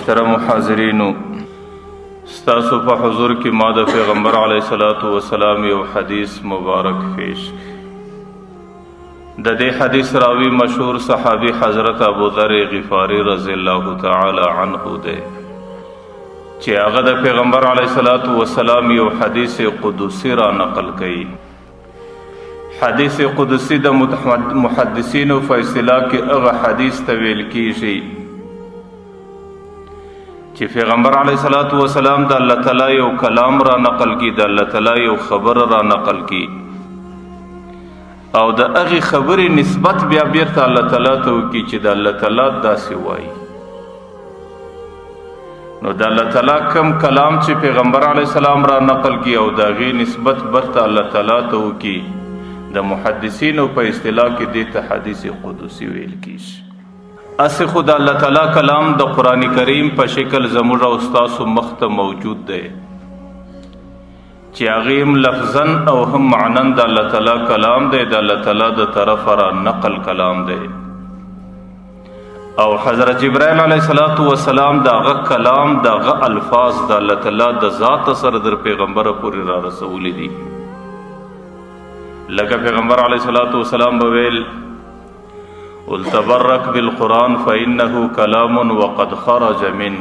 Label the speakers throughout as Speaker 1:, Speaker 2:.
Speaker 1: محترم حاضرینو، ستاسو په حضور کې ما د پیغمبر علیه الصلاۃ والسلام یو حدیث مبارک پیش کړ. د دې حدیث راوی مشهور صحابي حضرت ابو ذر غفاری رضی الله تعالی عنه دی چې هغه د پیغمبر علیه الصلاۃ والسلام یو حدیث قدسی را نقل کړي. حدیث قدسی د محدثینو فیصله کې هغه حدیث ته ویل کیږي چې پیغمبر علیه الصلاۃ والسلام د الله تعالی یو کلام را نقل کی، د الله تعالی یو خبر را نقل کی او د هغې خبرې نسبت بیا بیرته الله تعالی ته وکړي چې د الله تعالی داسې وایي. نو د الله تعالی کم کلام چې پیغمبر علیه السلام را نقل کی او د هغې نسبت برته الله تعالی ته وکړي، د محدثینو په اصطلاح کې دې ته حدیث قدسی ویل کیږي. هسې خو د الله تعالی کلام د قرآن کریم په شکل زموږ او ستاسو مخ ته موجود دی چې هغې هم لفظا او هم معنا د الله تعالی کلام دی، د الله تعالی د طرفه را نقل کلام دی. او حضرت جبرائیل علیه الصلاۃ والسلام د هغه کلام، د هغه الفاظ د الله تعالی د ذات سره در پیغمبر پورې را رسولي دي. لکه پیغمبر علیه الصلاۃ والسلام به ویل: قل تبرک بالقرآن فإنه کلام وقد خرج من.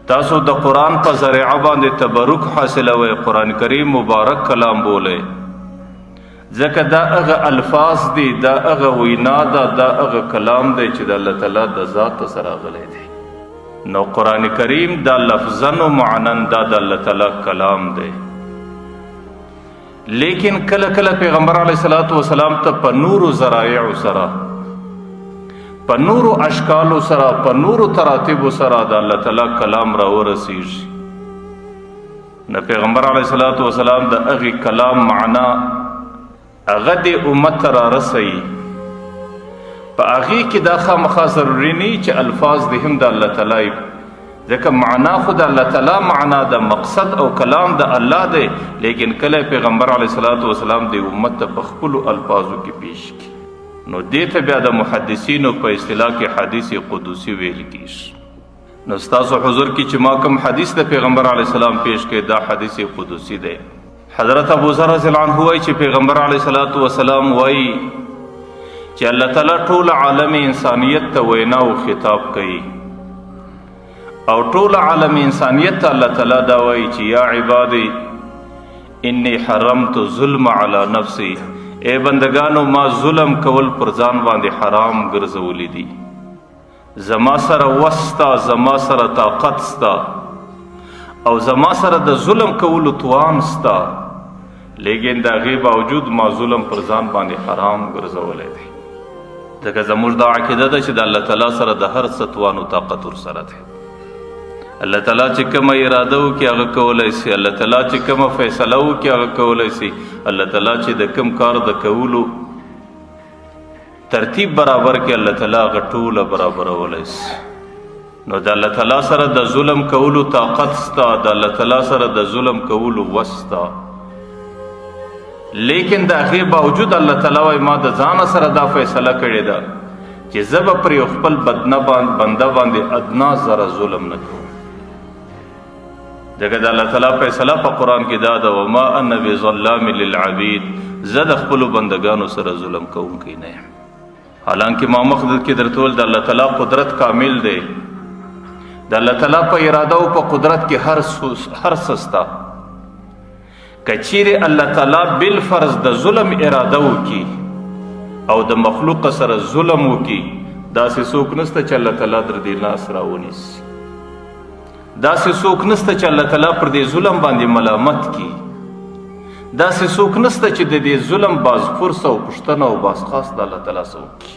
Speaker 1: تاسو د قرآن په ذریعه باندې تبرک حاصلوئ، قرآن کریم مبارک کلام بولئ، ځکه دا هغه الفاظ دي، دا هغه وینا ده، دا هغه کلام دی چې د الله تعالی د ذات سره راغلی دی. نو قرآن کریم دا لفظا و معنا دا د الله تعالی کلام دی. لیکن کله کله پیغمبر علیه الصلاۃ والسلام ته په نورو ذرایع سره، په نورو اشکالو سره، په نورو تراتیبو سره د الله تعالی کلام را ورسیږي. نو پیغمبر علیه الصلاۃ والسلام د هغې کلام معنا هغه د امت ته را رسوي. په هغې کې دا خامخا ضروري نه چې الفاظ دې هم د الله تعالی، ځکه معنا خو د الله تعالی معنا ده، مقصد او کلام د الله دی، لیکن کله پیغمبر علیه الصلاۃ والسلام د امت ته په خپلو الفاظو کې پیش کړي، نو دې ته بیا د محدثینو په اصطلاح کې حدیث قدسی ویل کیږي. نو ستاسو حضور کې چې ما کوم حدیث د پیغمبر علیه السلام پیش کړي، دا حدیث قدسی دی. حضرت ابو ذر رضی الله عنه وایي چې پیغمبر علیه الصلاۃ والسلام وایي چې الله تعالی ټول عالم انسانیت ته وینا او خطاب کوي، او ټول عالم انسانیت ته الله تعالی دا وایي چې یا عبادی انی حرمت ظلم علی نفسی، ای بندگانو ما ظلم کول پر ځان باندې حرام ګرځولي دي. زما سره وستا، زما سره طاقت ستا، او زما سره د ظلم کولو توان ستا، لیکن د هغې باوجود ما ظلم پر ځان باندې حرام ګرځولی دی. ځکه زموږ دا عقیده ده چې د الله تعالی سره د هر څه توان او طاقت ورسره دی. الله تعالی چې کومه اراده وکړي هغه کولی سي، الله تعالی چې کومه فیصله وکړي هغه کولی سي، الله تعالی چې د کوم کار د کولو ترتیب برابر کې الله تعالی هغه ټوله برابرولی سي. نو د الله تعالی سره د ظلم کولو طاقت ستا، د الله تعالی سره د ظلم کولو وس ستا، لیکن د هغې باوجود الله تعالی وایي ما د ځانه سره دا فیصله کړې ده چې زه به پر یو خپل بنده باندې ادنا ذره ظلم نه کوم. ځکه د الله تعالی فیصله په قرآن کې دا ده: وما انا بظلام للعبید، زه د خپلو بندګانو سره ظلم کوونکی نه یم. حالانکه ما مخ کې درته وویل د الله تعالی قدرت کامل دی، د الله تعالی په اراده او په قدرت کې هر څه سته. که چیرې الله تعالی بالفرض د ظلم اراده وکړي او د مخلوق سره ظلم وکړي، داسې څوک نشته چې الله تعالی در دې لاس راونیسي، داسې څوک نشته چې الله تعالی پر دې ظلم باندې ملامت کړي، داسې څوک نشته چې د دې ظلم بازپرس او پوښتنه او بازخواست د الله تعالی څخه وکړي.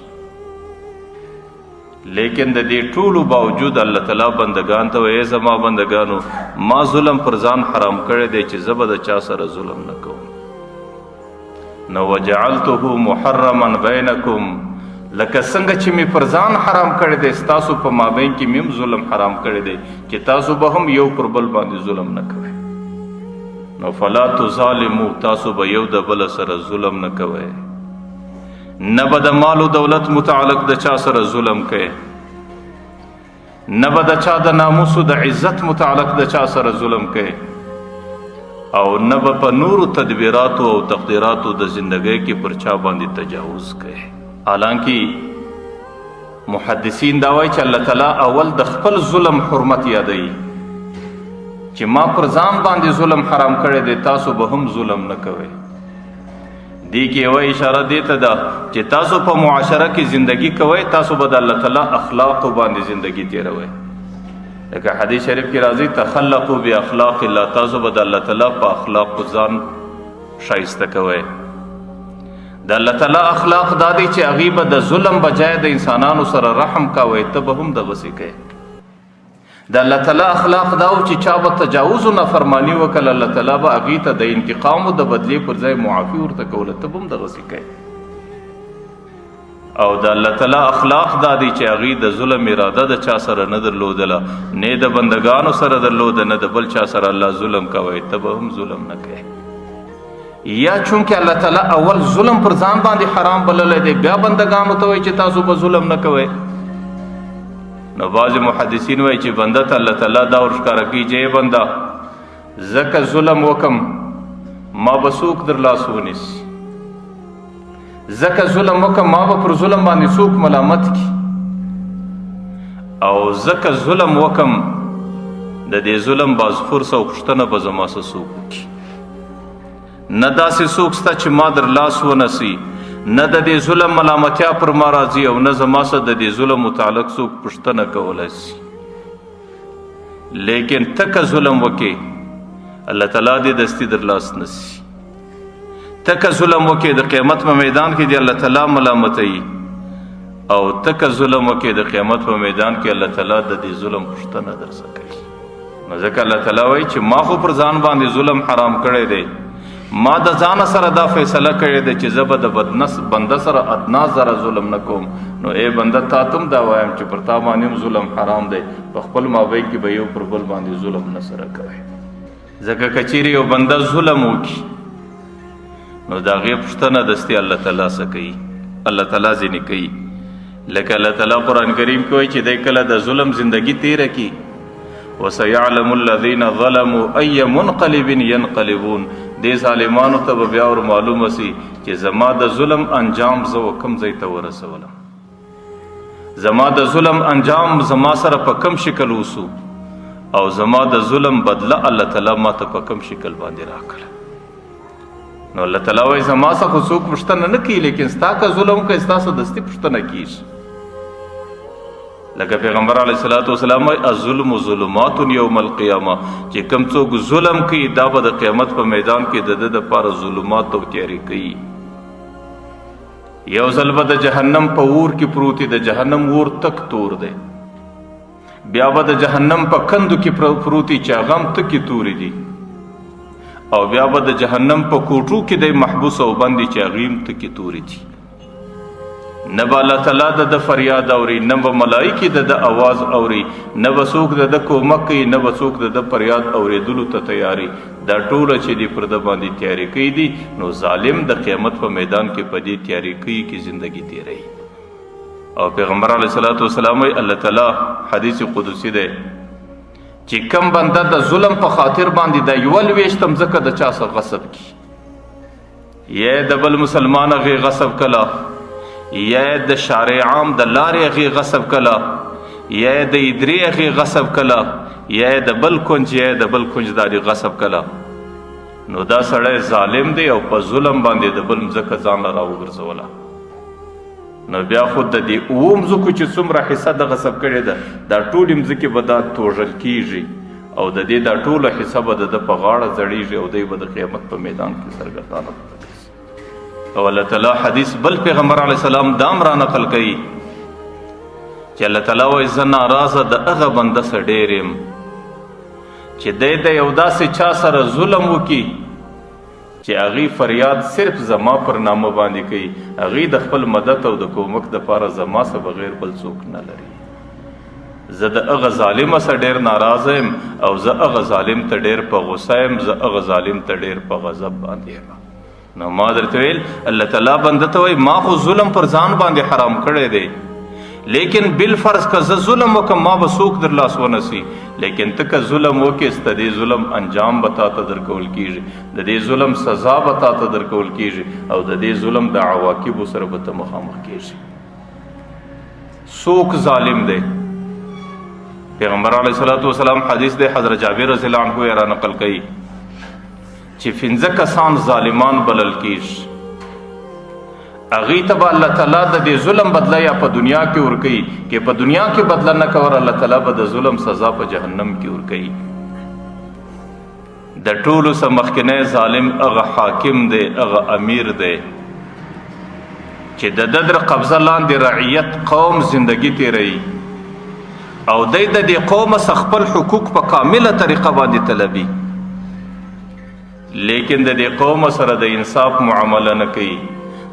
Speaker 1: لیکن د دې ټولو باوجود الله تعالی بندگان ته وایي: زما بندگانو، ما ظلم پر ځان حرام کړی دی چې زه به د چا سره ظلم نه کوم. نو وجعلته محرما بینکم، لکه څنګه چې مې پر ځان حرام کړی دی، ستاسو په مابین کې مې هم ظلم حرام کړی دی چې تاسو به هم یو پر بل باندې ظلم نه کوئ. نو فلا تظالمو، تاسو به یو د بل سره ظلم نه کوئ، نه به د مال و دولت متعلق د چا سره ظلم کوئ، نه به د چا د ناموس او د عزت متعلق د چا سره ظلم کوي، او نه به په نورو تدبیراتو او تقدیراتو د زندګۍ کې پر چا باندې تجاوز کوي. حالانکه محدثین دا وایي چې الله تعالی اول د خپل ظلم حرمت یادوي چې ما پر ځان باندې ظلم حرام کړی دی، تاسو به هم ظلم نه کوئ. دې کې یوه اشاره دې ته ده چې تاسو په معاشره کې زندگی کوئ، تاسو به د الله تعالی اخلاقو باندې زندگی تېروئ. لکه حدیث شریف کې راځي تخلقوا باخلاق الله، تاسو به د الله تعالی په اخلاقو ځان ښایسته کوئ. د الله تعالی اخلاق دا دی چې هغوی به د ظلم بجای د انسانانو سره رحم کوي، ته به هم دغسې کوې. د الله تعالی اخلاق دا و چې چا به تجاوز او نافرماني وکړه، الله تعالی به هغوی ته د انتقام او د بدلې پر ځای معافي ورته کوله، ته به هم دغسې کوې. او د الله تعالی اخلاق دا دی چې هغوی د ظلم اراده د چا سره نه درلودله، نه د بندګانو سره درلوده، نه د بل چا سره الله ظلم کوي، ته به هم ظلم نه کوې. یا چونکه الله تعالی اول ظلم پر ځان باندې حرام بللی دی، بیا بندګانو ته وایي چې تاسو به ظلم نه کوئ. نو بعضې محدثین وایي چې بنده ته الله تعالی دا ورښکاره کوي چې ای بنده، ځکه ظلم وکم ما به څوک در لاس ونیسي، ځکه ظلم وکم ما به پر ظلم باندې څوک ملامت کړي، او ځکه ظلم وکم د دې ظلم بازپرس او پوښتنه به زما څه څوک وکړي. نه داسې څوک سته چې ما در لاس ونسي، نه د دې ظلم ملامتیا پر ما راځي، او نه زما سره د دې ظلم متعلق څوک پوښتنه کولی سي. لیکن ته که ظلم وکې الله تعالی دې دستي در لاس نسي، ته که ظلم وکې د قیامت په میدان کې دې الله تعالی ملامتوي، او ته که ظلم وکې د قیامت په میدان کې الله تعالی د دې ظلم پوښتنه درڅخه کوي. نو ځکه الله تعالی وایي چې ما خو پر ځان باندې ظلم حرام کړی دی، ما د ځانه سره دا فیصله کړې ده چې زه به د بنده سره ادنا ذره ظلم نه کوم. نو ای بنده، تا ته هم دا وایم چې پر تا باندې هم ظلم حرام دی، په خپل مابین کې به یو پر بل باندې ظلم نه سره کوې. ځکه که چیرې یو بنده ظلم وکړي نو د هغې پوښتنه دستي الله تعالی څه کوي، الله تعالی ځینې کوي. لکه الله تعالی قرآن کریم کې وایي چې دی کله د ظلم زندګي تېره کړي، وسيعلم الذين ظلموا اي منقلب ينقلبون، دې ظالمانو ته به بیا ور معلومه سي چې زما د ظلم انجام زه و کوم ځای ته ورسولم، زما د ظلم انجام زما سره په کوم شکل وسو، او زما د ظلم بدله الله تعالی ما ته په کوم شکل باندې راکړه. نو الله تعالی وایي زما څخه خو څوک پوښتنه نه کوي، لیکن ستا که ظلم کوي ستا څخه دستي پوښتنه کیږي. لکه پیغمبر علیه الصلاة والسلام وایي الظلم ظلمات یوم القیامه، چې کوم څوک ظلم کوي دا به د قیامت په میدان کې د ده دپاره ظلمات او تیارې کوي. یو ځل به د جهنم په اور کې پروت وي، د جهنم اور تک تور دی، بیا به د جهنم په کندو کې پروت وي چې هغه هم تکې تورې دي، او بیا به د جهنم په کوټو کې دی محبوس او بندي چې هغې هم تکې تورې دي. نه به الله تعالی د ده فریاد اوري، نه به ملایکې د ده اواز اوري، نه به څوک د ده کومک کوي، نه به څوک د ده فریاد اورېدلو ته تیاري. دا ټوله چې دی پر ده باندې تیارې کوي دي، نو ظالم د قیامت په میدان کې په دې تیارې کوي کې زندگی تیروي. او پیغمبر علیه الصلاة والسلام وایي الله تعالی حدیث قدسي دی چې کم بنده د ظلم په خاطر باندې د یوه لوېشت مځکه د چا څخه غصب کړي، یا د بل مسلمان هغې غصب کله، یا د شارع عام د لارې هغې غصب کله، یا د ادرې هغې غصب کله، یا د بل کنج یا د بل کنج داري غصب کله، نو دا سړی ظالم دی او په ظلم باندې د بل مځکه ځان له راوګرځوله. نو بیا خو د دې اوو مځکو چې څومره حصه د غصب کړې ده دا ټولې مځکې به دا توږل کیږي، او د دې دا ټوله حصه به د ده په غاړه ځړېږي، او دی به د قیامت په میدان کې سرګردانه پاتې شي. او الله تعالی حدیث بل پیغمبر علیه السلام دام را نقل کوي چې الله تعالی وایي زه ناراضه د هغه بنده څخه ډېر یم چې دی د یو داسې چا سره ظلم وکړي چې هغوی فریاد صرف زما پر نامه باندې کوي، هغوی د خپل مدد او د کومک دپاره زما څخه بغیر بل څوک نه لري. زه د هغه ظالمه څخه ډېر ناراضه یم، او زه هغه ظالم ته ډېر په غوسه یم، زه هغه ظالم ته ډېر په غضب باندې یم. نو ما درته ویل الله تعالی بنده ته وایي ما خو ظلم پر ځان باندې حرام کړی دی، لیکن بالفرض که زه ظلم وکم ما به څوک در لاس ونسی، لیکن ته که ظلم وکې ستا دې ظلم انجام به تا ته درکول کېږي، د دې ظلم سزا به تا ته درکول کېږي، او د دې ظلم د عواقبو سره به ته مخامخ کېږي. څوک ظالم دی؟ پیغمبر علیه الصلاة والسلام حدیث دی، حضرت جابر رضی الله عنه یې را نقل کوي چې پنځه کسان ظالمان بلل کېږي. هغوی ته به الله تعالی د دې ظلم بدله یا په دنیا کې ورکوي، که په دنیا کې بدله نه کوي الله تعالی به د ظلم سزا په جهنم کې ورکوي. د ټولو څخه مخکنی ظالم هغه حاکم دی، هغه امیر دی چې د ده در قبضه لاندې رعیت قوم زندگی تیروي، او دی د دې قوم څخه خپل حقوق په کامله طریقه باندې طلبي، لیکن د دې قوم سره د انصاف معامله نه کوي،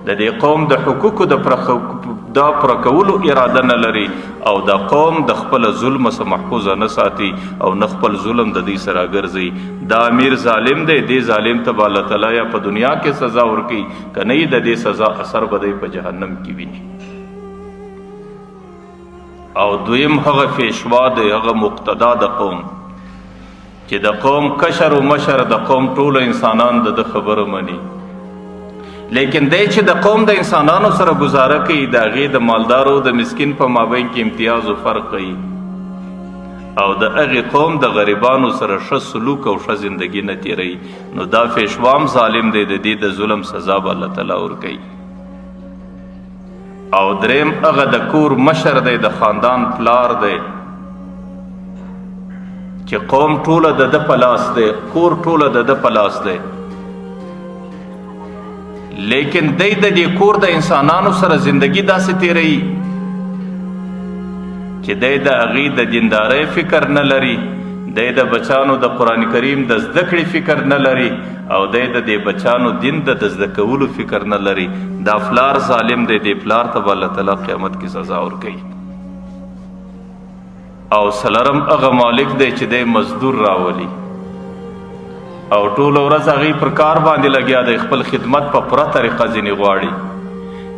Speaker 1: د دې قوم د حقوقو د پوره کولو اراده نه لري، او د قوم د خپل ظلم څخه محفوظ نه ساتي، او نه خپل ظلم د دې سره ګرځي. دا امیر ظالم دی، دې ظالم ته به الله تعالی یا په دنیا کې سزا ورکوي، که نه د دې سزا اثر به دی په جهنم کې ویني. او دویم هغه پیشوا دی، هغه مقتدا د قوم، چې د قوم کشر او مشر، د قوم ټول انسانان د ده خبره مني، لیکن دی چې د قوم د انسانانو سره گزاره کوي، د هغې د مالدارو د مسکین په مابین کې امتیاز او فرق کوي، او د هغې قوم د غریبانو سره ښه سلوک او ښه زندګي نه تېروي. نو دا پیشوام ظالم دی، د دې د ظلم سزا به الله تعالی ورکوي. او دریم هغه د کور مشر دی، د خاندان پلار دی، چې قوم ټوله د ده په لاس دی، کور ټوله د ده په لاس دی، لیکن دی د دې کور د انسانانو سره زندگی داسې تېروي چې دی د هغې د دیندارۍ فکر نه لري، دی د بچانو د قرآن کریم د زده کړې فکر نه لري، او دی د دې بچانو دین د زده کولو فکر نه لري. دا پلار ظالم دی، دې پلار ته به الله تعالی قیامت کې سزا ورکوي. او څلورم هغه مالک دی چې دی مزدور راولي، او ټوله ورځ هغوی پر کار باندې لګیا دی، خپل خدمت په پوره طریقه ځینې غواړي،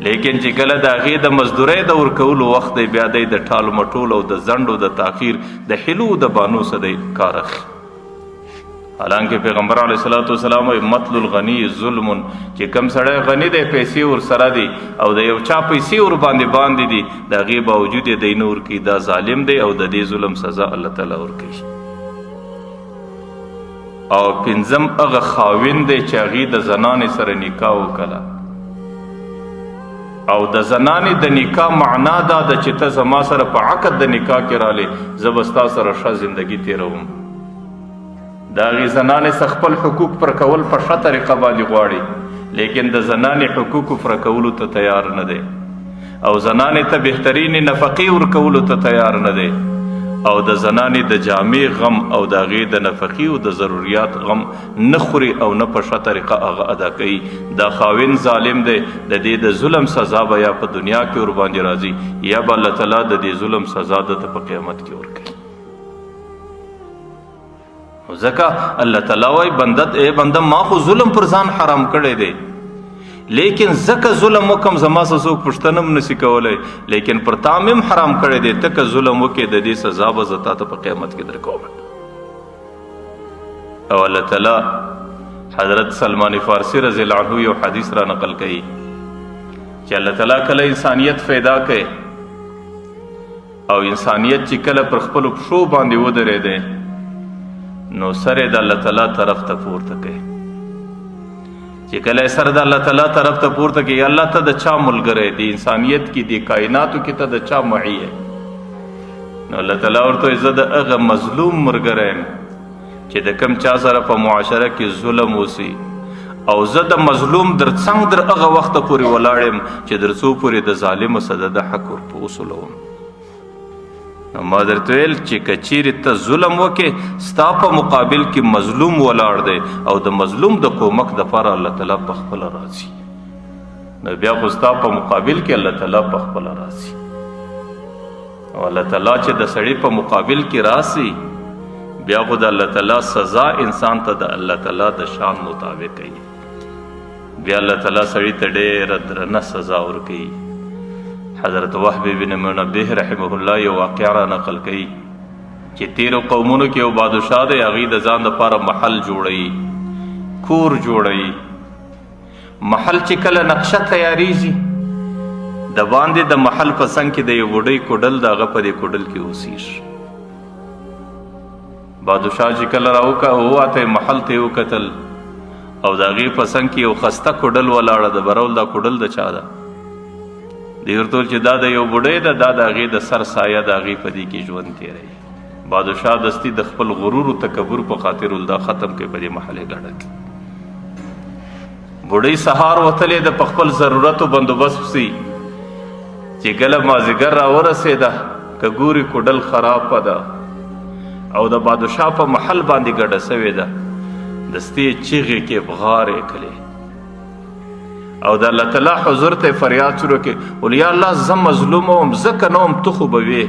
Speaker 1: لیکن چې کله د هغې د مزدورۍ د ورکولو وخت دی، بیا دی د ټال مټول او د ځنډ او د تاخیر د حلو د بانو څخه دی کار اخلي. حالانکه پیغمبر علیه الصلاة والسلام وایي مطل الغنی ظلم، چې کم سړی غني دی، پیسې ورسره دي، او د یو چا پیسې ورباندې باندې دي، د هغې باوجود یې دی نه ورکوي، دا ظالم دی، او د دې ظلم سزا الله تعالی ورکوي. او پنځم هغه خاوند دی چې هغې د زنانې سره نکاح وکړه، او د زنانې د نکاح معنا دا ده چې ته زما سره په عقد د نکاح کې رالې، زه به ستا سره ښه زندګي تېروم. د هغې زنانې څخه خپل حقوق پر کول په ښه طریقه باندې غواړي، لیکن د زنانې حقوقو پر کولو ته تیار نه دی، او زنانې ته بهترینې نفقې ورکولو ته تیار نه دی، او د زنانې د جامې غم او د هغې د نفقې او د ضروریات غم نه خوري او نه په ښه طریقه هغه ادا کوي. دا خاوند ظالم دی، د دې د ظلم سزا به یا په دنیا کې ورباندې راځي، یا به الله تعالی د دې ظلم سزا ده ته په قیامت کې ورکوي. ځکه الله تعالی وایي بنده، ای بنده، ما خو ظلم پر ځان حرام کړی دی، لیکن ځکه ظلم وکم زما څخه څوک پوښتنه هم نشي کولی، لیکن پر تا مې هم حرام کړی دی، ته که ظلم وکړې د دې سزا به زه تا ته په قیامت کې درکوم. او الله تعالی حضرت سلمان فارسی رضی الله عنه یو حدیث را نقل کوي چې الله تعالی کله انسانیت پیدا کوي، او انسانیت چې کله پر خپلو پښو باندې ودرېدی، نو سر یې د الله تعالی طرف ته پورته کوي. چې کله یې سر د الله تعالی طرف ته پورته کوي، الله ته د چا ملګری دی انسانیت کې، دی کائناتو کې ته د چا معی یې؟ نو الله تعالی ورته وایي زه د هغه مظلوم ملګری یم چې د کم چا سره په معاشره کې ظلم وسی، او زه د مظلوم در څنګ در هغه وخته پورې ولاړ یم چې در څو پورې د ظالم څخه د حق ور په وصولوم. نو ما درته ویل چې که چیرې ته ظلم وکې، ستا په مقابل کې مظلوم ولاړ دی، او د مظلوم د کومک دپاره الله تعالی په خپله راځي. نو بیا خو ستا په مقابل کې الله تعالی په خپله راځي، او الله تعالی چې د سړي په مقابل کې راسي، بیا خو د الله تعالی سزا انسان ته د الله تعالی د شان مطابق کوي. بیا الله تعالی سړي ته ډېره درنه سزا ورکوي. حضرت وهب بن منبه رحمه الله یو واقعه را نقل کوي چې تیرو قومونو کې یو بادشاه دی، هغوی د ځان دپاره محل جوړوي، کور جوړوي. محل چې کله نقشه تیاریږي، د باندې د محل په څنګ کې د یو بوډۍ کوډل د هغه په دې کوډل کې اوسیږي. بادشاه چې کله راوکه وواته، محل ته یې وکتل او د هغې په څنګ کې یو خسته کوډل ولاړه ده. برول دا کوډل د چا ده؟ دی ورته وویل چې دا د یو بوډۍ ده، دا د هغې د سر سایه د هغې په دې کې ژوند تېروي. بادشاه دستي د خپل غرور او تکبر په خاطر ول دا ختم کړي په دې محلې ګډه کې. بوډۍ سهار وتلې ده په خپل ضرورت او بندوبست پسې، چې کله مازیګر راورسېده که ګوري کوډل خرابه ده او د بادشاه په محل باندې ګډه سوې ده. دستي چیغې کې بغارې کړې او د الله تعالی حضور ته فریاد شروع کړي، ول یا الله زه مظلوم وم، ځکه نه وم، ته خو به وې،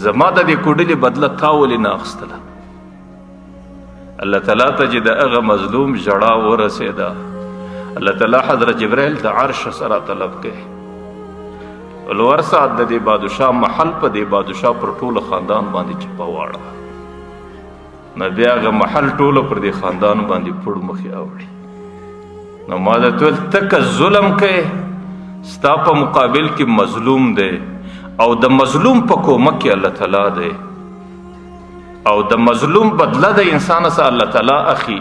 Speaker 1: زما د دې کوډلې بدله تا ولې نه اخیستله؟ الله تعالی ته چې د هغه مظلوم ژړا ورسېده، الله تعالی حضرت جبرائیل د عرش سره طلب کړي، ول ورسه د دې بادشاه محل په دې بادشاه پر ټوله خاندان باندې چپه واړه. نو بیا هغه محل ټوله پر دې خاندان باندې پړ مخې اوړي. نو ما درته ویل ته که ظلم کوې، ستا په مقابل کې مظلوم دی او د مظلوم په کومک کې الله تعالی دی، او د مظلوم بدله د انسان سره الله تعالی اخی،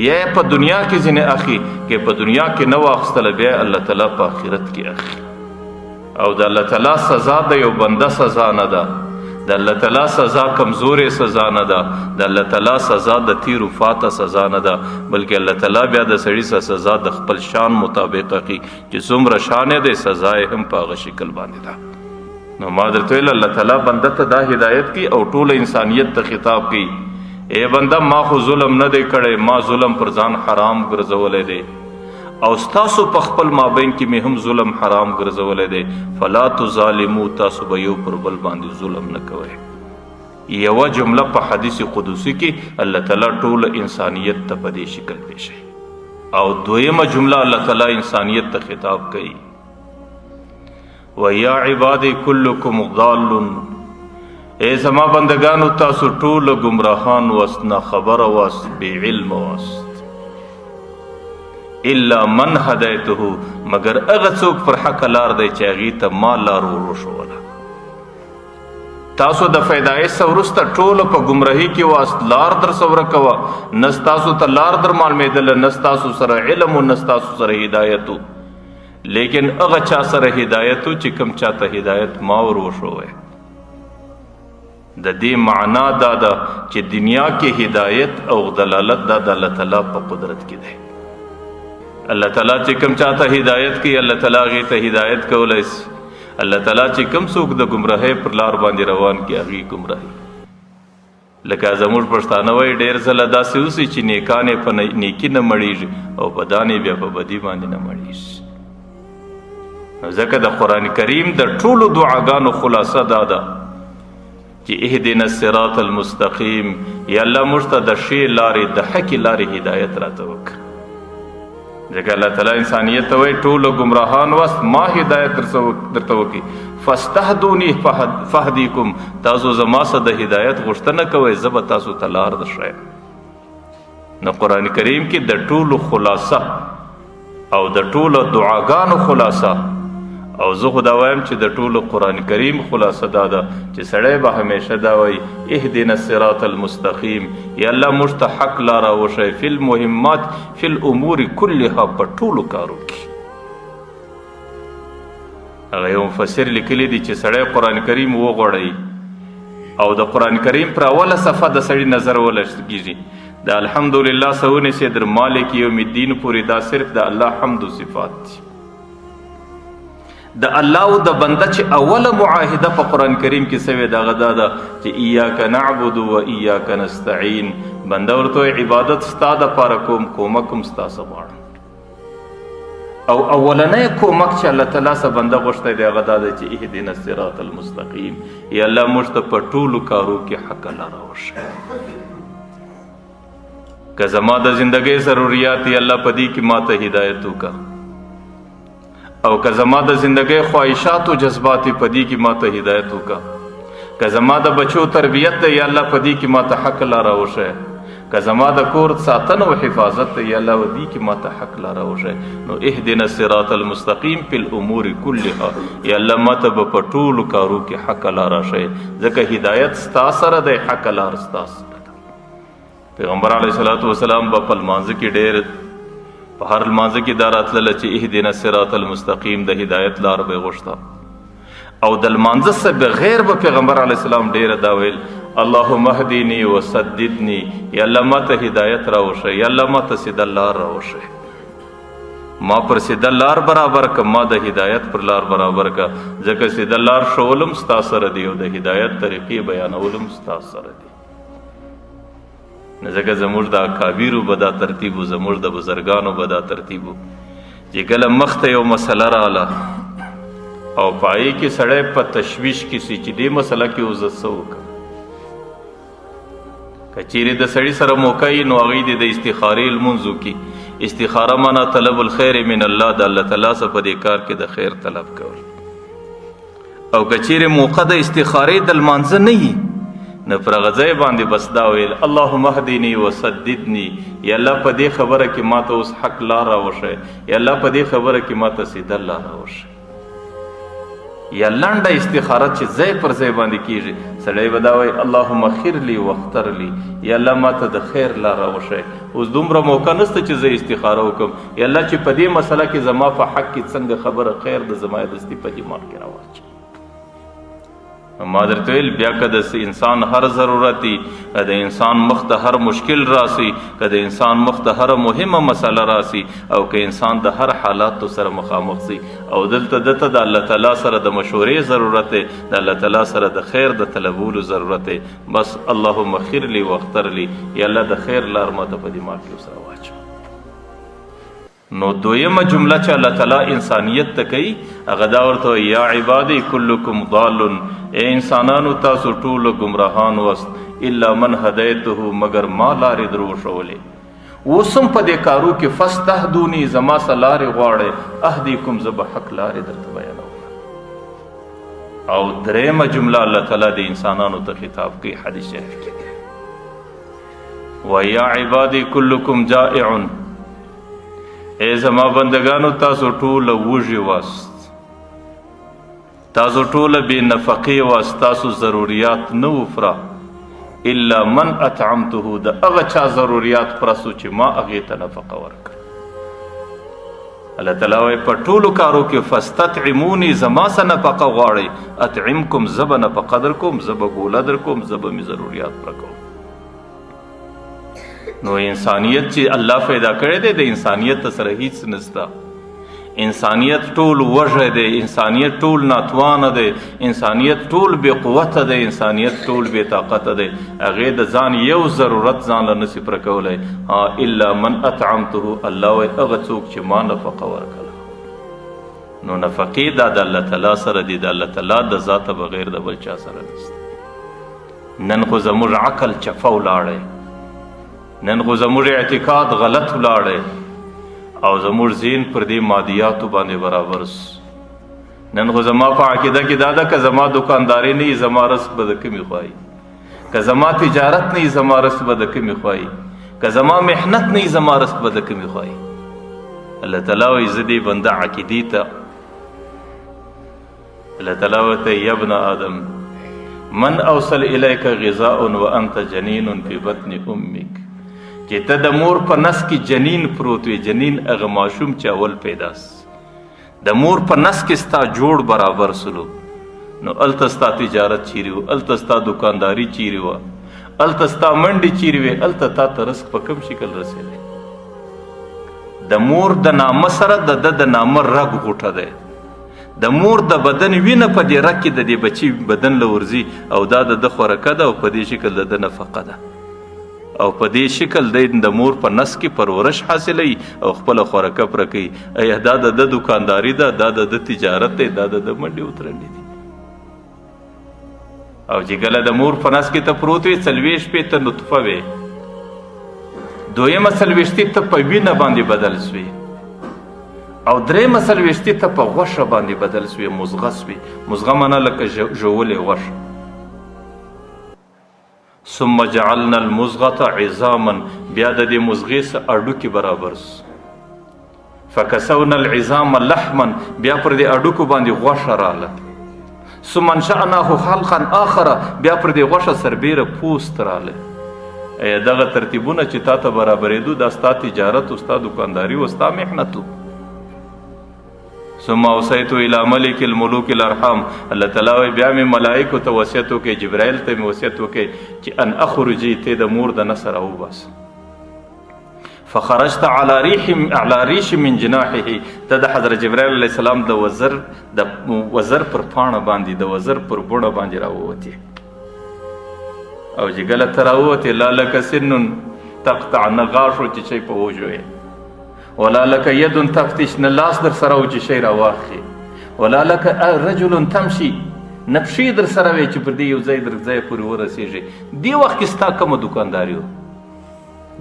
Speaker 1: یا په دنیا کې ځینې اخی، که په دنیا کې نه واخیستله بیا الله تعالی په آخرت کې اخی. او د الله تعالی سزا د یو بنده سزا نه ده، د الله تعالی سزا کمزورې سزا نه ده، د الله تعالی سزا د تیرو فاته سزا نه ده، بلکې الله تعالی بیا د سړي سره سزا د خپل شان مطابق اخی، چې څومره شان یې دی سزا یې هم په هغه شکل باندې ده. نو ما درته ویل الله تعالی بنده ته دا هدایت کوي او ټول انسانیت ته خطاب کوي، ای بنده ما خو ظلم نه دی کړی، ما ظلم پر ځان حرام ګرځولی دی او ستاسو په خپل مابین کې مې هم ظلم حرام ګرځولی دی، فلا تظالمو، تاسو به یو پر بل باندې ظلم نه کوئ. یوه جمله په حدیث قدسي کې الله تعالی ټول انسانیت ته په دې شکل پیښوي، او دویمه جمله الله تعالی انسانیت ته خطاب کوي، ویا عبادی کلکم ضال، ای زما بندگانو تاسو ټول ګمراهان واست، نه خبره واست، بې علم واست، الا من هدایته، مګر هغه څوک پر حق لار دی چې هغې ته ما لار وروښوله. تاسو د پیدایش څخه وروسته ټول په ګمراهي کې واست، لار در څخه ورکه وه، نه ستاسو ته لار در معلومېدله، نه ستاسو سره علم و، نه ستاسو سره هدایت و، لیکن هغه چا سره هدایت و چې کوم چا ته هدایت ما ور وښوی. د دې معنا دا ده چې دنیا کې هدایت او دلالت دا د الله تعالی په قدرت کې دی. الله تعالی چې کوم چاته هدایت کوي، الله تعالی هغې ته هدایت کولی سي. الله تعالی چې کوم څوک د ګمراهۍ پر لار باندې روان کړي، هغې ګمراهي. لکه زموږ پښتانه وایي ډېر ځله داسې وسي چې نیکان یې په نیکي نه مړېږي او بدان یې بیا په بدي باندې نه مړېږي. ځکه د قرآن کریم د ټولو دعاګانو خلاصه دا ده چې اهدنا الصراط المستقیم، یا الله موږ ته د ښې لارې، د حقې لارې هدایت راته وکړه. ځکه الله تعالی انسانیت ته وایي ټولو ګمراهان واست، ما هدایت درته وکړي، فاستهدوني فهدیکم، تاسو زما څخه د هدایت غوښتنه کوئ، زه به تاسو ته لار درښیم. نو قرآن کریم کې د ټولو خلاصه او د ټولو دعاګانو خلاصه، او زه خو دا وایم چې د ټولو قرآن کریم خلاصه دا ده چې سړی به همیشه دا وایي اهدنا الصراط المستقیم، یا الله موږ ته حق لاره وښیه فی المهمات فی الامور کلها، په ټولو کارو کې. هغه یو مفسر لیکلی دی چې سړی قرآن کریم وغوړوي او د قرآن کریم پر اوله صفحه د سړي نظر ولګېږي، د الحمدلله څخه ونیسې در مالک یوم الدین پورې، دا صرف د الله حمد و صفات دي. د الله او د بنده چې اوله معاهده په قرآن کریم کې سوې ده، هغه دا ده چې ایاک نعبد و ایاک نستعین. بنده ورته وایي عبادت ستا دپاره کوم، کومک هم ستا څخه غواړم. او اولنی کومک چې الله تعالی څخه بنده غوښتی دی هغه دا دی چې اهدنا الصراط المستقیم، یا الله موږ ته په ټولو کارو کې حق لاره وښیه. که زما د زندګۍ ضروریات یا الله په دې کې ما ته هدایت وکړه، او که زما د زندګۍ خواهشات او جذبات په دې کې ما ته هدایت وکړه. که زما د بچو تربیت دی، یا الله په دې کې ما ته حق لاره وښیه. که زما د کور ساتنه او حفاظت دی، یا الله په دې کې ما ته حق لاره وښیه. نو اهدنا الصراط المستقیم فی الامور کلها، یا الله ما ته به په ټولو کارو کې حق لاره ښیې، ځکه هدایت ستا سره دی، حق لار ستا سره ده. پیغمبر علیه الصلاة والسلام به په لمانځه کې ډېر په هر لمانځه کې دا راتلله چې اهدنا الصراط المستقیم، د هدایت لار به یې غوښته. او د لمانځه څخه بغیر به پیغمبر علیه السلام ډېره دا ویل، اللهم اهدني وسددني، یا الله ما ته هدایت راوښیه، یا الله ما ته سیده لار راوښیه، ما پر سیده لار برابر که، ما د هدایت پر لار برابر که، ځکه سیده لار ښولم ستا سره دی او د هدایت طریقې بیانولم ستا سره دی. ځکه زموږ د اکابرو به دا ترتیب و، زموږ د بزرګانو به دا ترتیب و چې کله مخته یو مسله راله او په هغې کې سړی په تشویش کې سي چې دې مسله کې اوس زه څه وکړم، که چیرې د سړي سره موقع وي نو هغوی دې د استخارې لمونځ وکړي. استخاره معنا طلب الخیر من الله، د الله تعالی څخه په دې کار کې د خیر طلب کول. او که چیرې موقع د استخارې د لمانځه نه وي نو پر هغه ځای باندې بس دا ویل، اللهم اهدني وسددني، یا الله په دې خبره کې ما ته اوس حق لار راوښیه، یا الله په دې خبره کې ما ته سیده لار راوښیه. یا لنډه استخاره چې ځای پر ځای باندې کیږي، سړی به دا وایي اللهم خیر لي واختر لي، یا الله ما ته د خیر لار راوښیه. اوس دومره موقع نشته چې زه استخاره وکړم، یا الله چې په دې مسله کې زما په حق کې څنګه خبره خیر د زما دستي په دماغ کې راواچوي. ما درته ویل بیا که د انسان هر ضرورت وي، که د انسان مخ ته هر مشکل راسي، که د انسان مخ ته هره مهمه مسله راسي، او که انسان د هر حالاتو سره مخامخ سي، او دلته ده ته د الله تعالی سره د مشورې ضرورت دی، د الله تعالی سره د خیر د طلبولو ضرورت دی، بس اللهم خیر لي واختر لي، یا الله د خیر لار ما ته په دماغ کې ورسره واچوه. نو دویمه جمله چې الله تعالی انسانیت ته کوي هغه دا ورته وایي، یا عبادی کلکم ضال، ای انسانانو تاسو ټول ګمراهان واست، الا من هدیته، مګر ما لارې در وښولې. اوس هم په دې کارو کې فاستهدوني، زما څه لارې غواړئ، اهدیکم، زه به حق لارې درته بیانوم. او درېیمه جمله الله تعالی د انسانانو ته خطاب کوي حدیث شریف کې، ویا عبادی کلکم جائع، ای زما بندگانو تاسو ټول وږي واست، تاسو ټول بې نفقې واست، تاسو ضروریات نه وفره، الا من اطعمته، د هغه چا ضروریات پرسو چې ما هغې ته نفقه ورکړه. الله تعالی وایي په ټولو کارو کې فاستطعموني، زما څه نفقه غواړئ، اطعمکم، زه به نفقه درکوم، زه به ګوله درکوم، زه به مې ضروریات پوره کوم. نو انسانیت چې الله پیدا کړی دی، د انسانیت سره هیڅ نشته. انسانیت ټول وږی دی، انسانیت ټول ناتوانه دی، انسانیت ټول بې قوته دی، انسانیت ټول بې طاقته دی. هغې د ځان یو ضرورت ځان له نسي پوره کولی، الا من اطعمته، الله وایي هغه څوک چې ما نفقه ورکړه. نو نفقې دا د الله تعالی سره دي، د الله تعالی د ذاته بغیر د بل چا سره نشته. نن خو زموږ عقل چفه ولاړی، نن خو زموږ اعتقاد غلط ولاړی، او زموږ ذهن پر دې مادیاتو باندې برابر سو. نن خو زما په عقیده کې دا ده که زما دکانداري نه وي زما رزق به د کومې خوا وي، که زما تجارت نه وي زما رزق به د کومې خوا وي، که زما محنت نه وي زما رزق به د کومې خوا وي. الله تعالی وایي زه دې بنده عقیدې ته، الله تعالی ورته یا ابن آدم من اوصل الیک غذاء وانت جنین فی بطن امک، چې ته د مور په نس کې جنین پروت وي، جنین هغه ماشوم چې اول پیدا سو، د مور په نس کې ستا جوړ برابر سلو، نو هلته ستا تجارت چیرې و، هلته ستا دکانداري چیرې وه، هلته ستا منډې چیرې وې، هلته تا ته رزق په کوم شکل رسېدی؟ د مور د نامه سره د ده د نامه رګ غوټه دی، د مور د بدن وینه په دې رګ کې د دې بچي بدن له ورځي، او دا د ده خورکه ده، او په دې شکل د ده نفقه ده، او په دې شکل دی د مور په نس کې پرورش حاصلوي او خپله خورکه پوره کوي. ایا دا د ده دکانداري ده، دا د ده تجارت دی، دا د ده منډې وترنډې دي؟ او چې کله د مور په نس کې ته پروت وې، 40 شپې ته نطفه وې، دویمه 40 ته په وینه باندې بدل سوې، او درېیمه څلوېښتي ته په غوښه باندې بدل سوې، مزغه سوې. مزغه معنا لکه ژولې غوښه. ثم جعلنا المزغة عظاما، بیا د دې مزغې سره هډوکي برابر سو. فکسونا العظام لحما، بیا پر دې هډوکو باندې غوښه راله. ثم انشأناه خلقا آخر، بیا پر دې غوښه سربېره پوست راله. ایا دغه ترتیبونه چې تا ته برابرېدو، دا ستا تجارت و، ستا دکانداري و، ستا محنت و. ثم اوصیت الی ملک الملوک الارحام، الله تعالی وایي بیا مې ملائکو ته وصیت وکړ، جبرائیل ته مې وصیت وکړ چې ان اخرجي، ته د مور د نسه راوباسه. فخرجت على ريح على ريش من جناحه، ته د حضرت جبرائیل علیه السلام د وزر پر پاڼه باندې، د وزر پر بوڼه باندې راووتې. او چې کله ته راووتې، لا لک سن تقطع، نه غاښ و چې شی په وژوې، ولا لک ید تفتش، نه لاس در سره و چې شی راواخلې، ولا لک رجل تمشي، نه پښې در سره وې چې پر دې یو ځای در ځای پورې ورسېږې. دې وخت کې ستا کومه دکانداري وه؟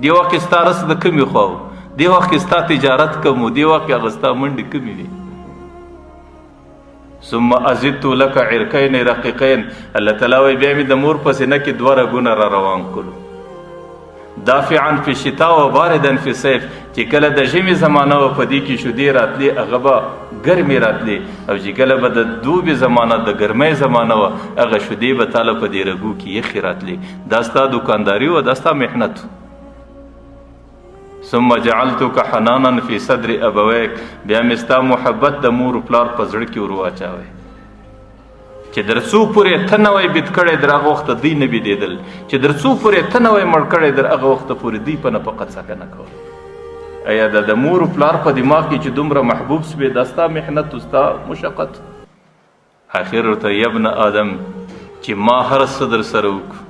Speaker 1: دې وخت کې ستا رس د کومې خوا و؟ دې وخت کې ستا تجارت کوم و؟ دې وخت کې هغه ستا منډې کومې وې؟ ثم ازدت لك عرقین رقیقین، الله تعالی وایي بیا مې د مور په سینه کې دوه رګونه را روان کړو. دافعا فی الشتاء و باردا فی الصیف، چې کله د ژمي زمانه وه په دې کې شودې راتلې، هغه به ګرمې راتلې، او چې کله به د دوبې زمانه، د ګرمۍ زمانه وه، هغه شودې به تاله په دې رګو کې یخې راتلې. دا ستا دکانداري وه، دا ستا محنت. ثم جعلتک حنانا فی صدر ابویک، بیا مې ستا محبت د مور و پلار په زړه کې ور واچاوی، چې در څو پورې ته نه وای بیت کړی در هغه وخته دوی نه بیدېدل، چې در څو پورې ته نه وای مړ کړی در هغه وخته پورې دوی په نفقه څکه نه کوله. ایا دا د مور و پلار په دماغ کې چې دومره محبوب سوې، دا ستا محنت و ستا مشقت؟ اخر ورته یبن آدم چې ما هر څه در سره وکړو،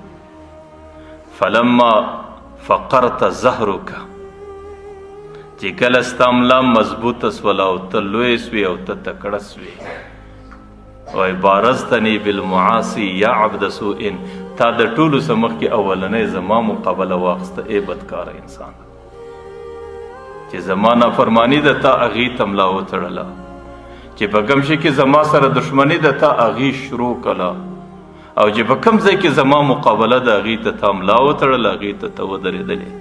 Speaker 1: فلما فقرت ظهرک، چې کله ستا ملا مضبوطه سوله او ته لوی سوې او ته تکړه سوې، وای بارزتنی بالمعاصی یا عبد سوء، تا د ټولو څخه مخکې اولنی زما مقابله واخیسته ای بدکاره انسان، چې زما نافرمانی ده تا هغې ته ملا وتړله، چې په کوم شي کې زما سره دښمني ده تا هغې شروع کړه، او چې په کوم ځای کې زما مقابله ده هغې ته تا ملا وتړله، هغې ته ته ودرېدلې.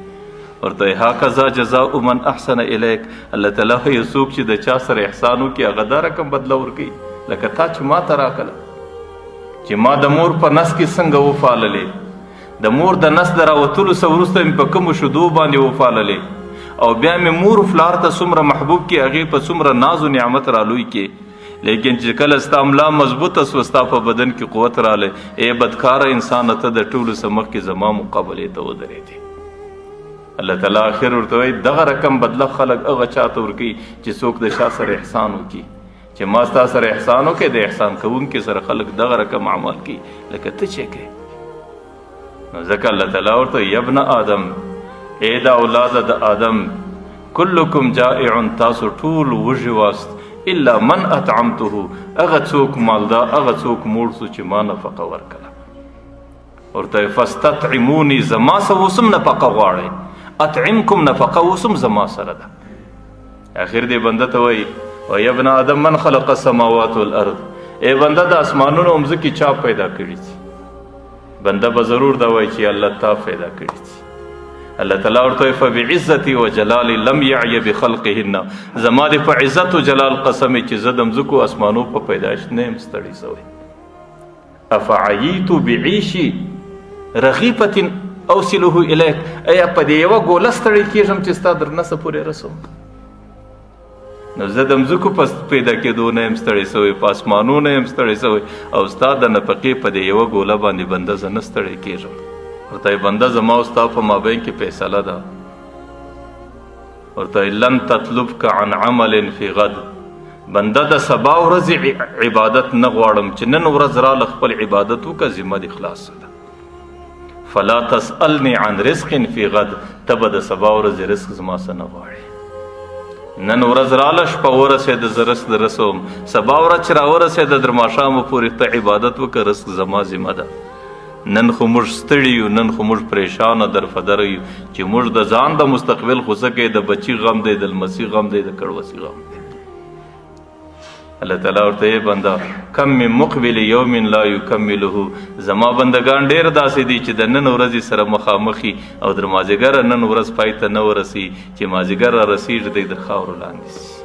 Speaker 1: ورته هکذا جزاء من احسن الیک، الله تعالی یو څوک چې د چا سره احسان وکړي هغه دا رقم بدله ورکوي لکه تا چې ما ته راکړه، چې ما د مور په نس کې څنګه وفاللې، د مور د نس د راوتلو څخه وروسته مې په کومو شودو باندې وفاللې، او بیا مې مور پلار ته څومره محبوب کې، هغې په څومره ناز و نعمت رالوی کې. لیکن چې کله ستا ملا مضبوطه سوه، ستا په بدن کې قوت رالی، ای بدکاره انسانه، ته د ټولو څخه مخکې زما مقابلې ته ودرېدې. الله تعالی اخر ورته وایي دغه رقم بدله خلک هغه چا ته ورکوي چې څوک د چا سره احسان وکړي، چې ما ستا سره احسان وکړي، د احسان کوونکي سره خلک دغه رقم اعمال کوي لکه ته چې کوې. نو ځکه الله تعالی ورته یبن آدم، ای د اولاده د آدم، کلکم جائع، تاسو ټول وږي واست، الا من اطعمته، هغه څوک مالدا، هغه څوک موړ سو چې ما نفقه ورکړه. ورته فاستطعموني، زما سره اوس هم نفقه غواړئ، اطعمکم، نفقه اوس هم زما سره ده. اخر دې بنده ته وایي او یا ابن آدم من خلق السماوات والارض، ای بنده د اسمانونو او مځکې چا پیدا کړي دي؟ بنده به ضرور دا وایي چې الله تا پیدا کړي دي. الله تعالی ورته وایي فبعزتي وجلالي لم یعی بخلقهن، زما دې په عزت و جلال قسم چې زه د مځکو اسمانو په پیدایش نه یم ستړی سوی. افعیت بعیشي رغیفة اوصله الیک، ایا په دې یوه ګوله ستړی کېږم چې ستا در نسه پورې رسوم؟ نو زه د مځکو په پیدا کېدو نه یم ستړی سوی، په اسمانو نه یم ستړی سوی، او ستا د نفقې په دې یوه ګوله باندې بنده زه نه ستړی کېږم. ورته وایي بنده زما او ستا په مابین کې فیصله ده. ورته وایي لن تطلبک عن عمل فی غد، بنده د سبا ورځې عبادت نه غواړم، چې نن ورځ راله خپل عبادت وکړه، ذمه دې خلاصه ده. فلا تسألني عن رزق فی غد، ته به د سبا ورځې رزق زما څه نه غواړې. نن ورځ راله، شپه ورسېده، زه رزق در رسوم، سبا ورځ چې راورسېده در ماښامه پورې ته عبادت وکړه، رزق زما ذمه ده. نن خو موږ ستړي یو، نن خو موږ پریشانه درفدره یو چې موږ د ځان د مستقبل خو څه کوي، د بچي غم دی، د لمسي غم دی، د کړوسي غم دی. الله تعالی ورته، ای بنده، کم من مقبل یوم لا یکمله، زما بندگان ډیر داسې دي چې د نن ورځې سره مخامخي او در مازیګر نن ورځ پای ته نه ورسي، چې مازیګر را رسیږي دی در خاورو لاندې سي.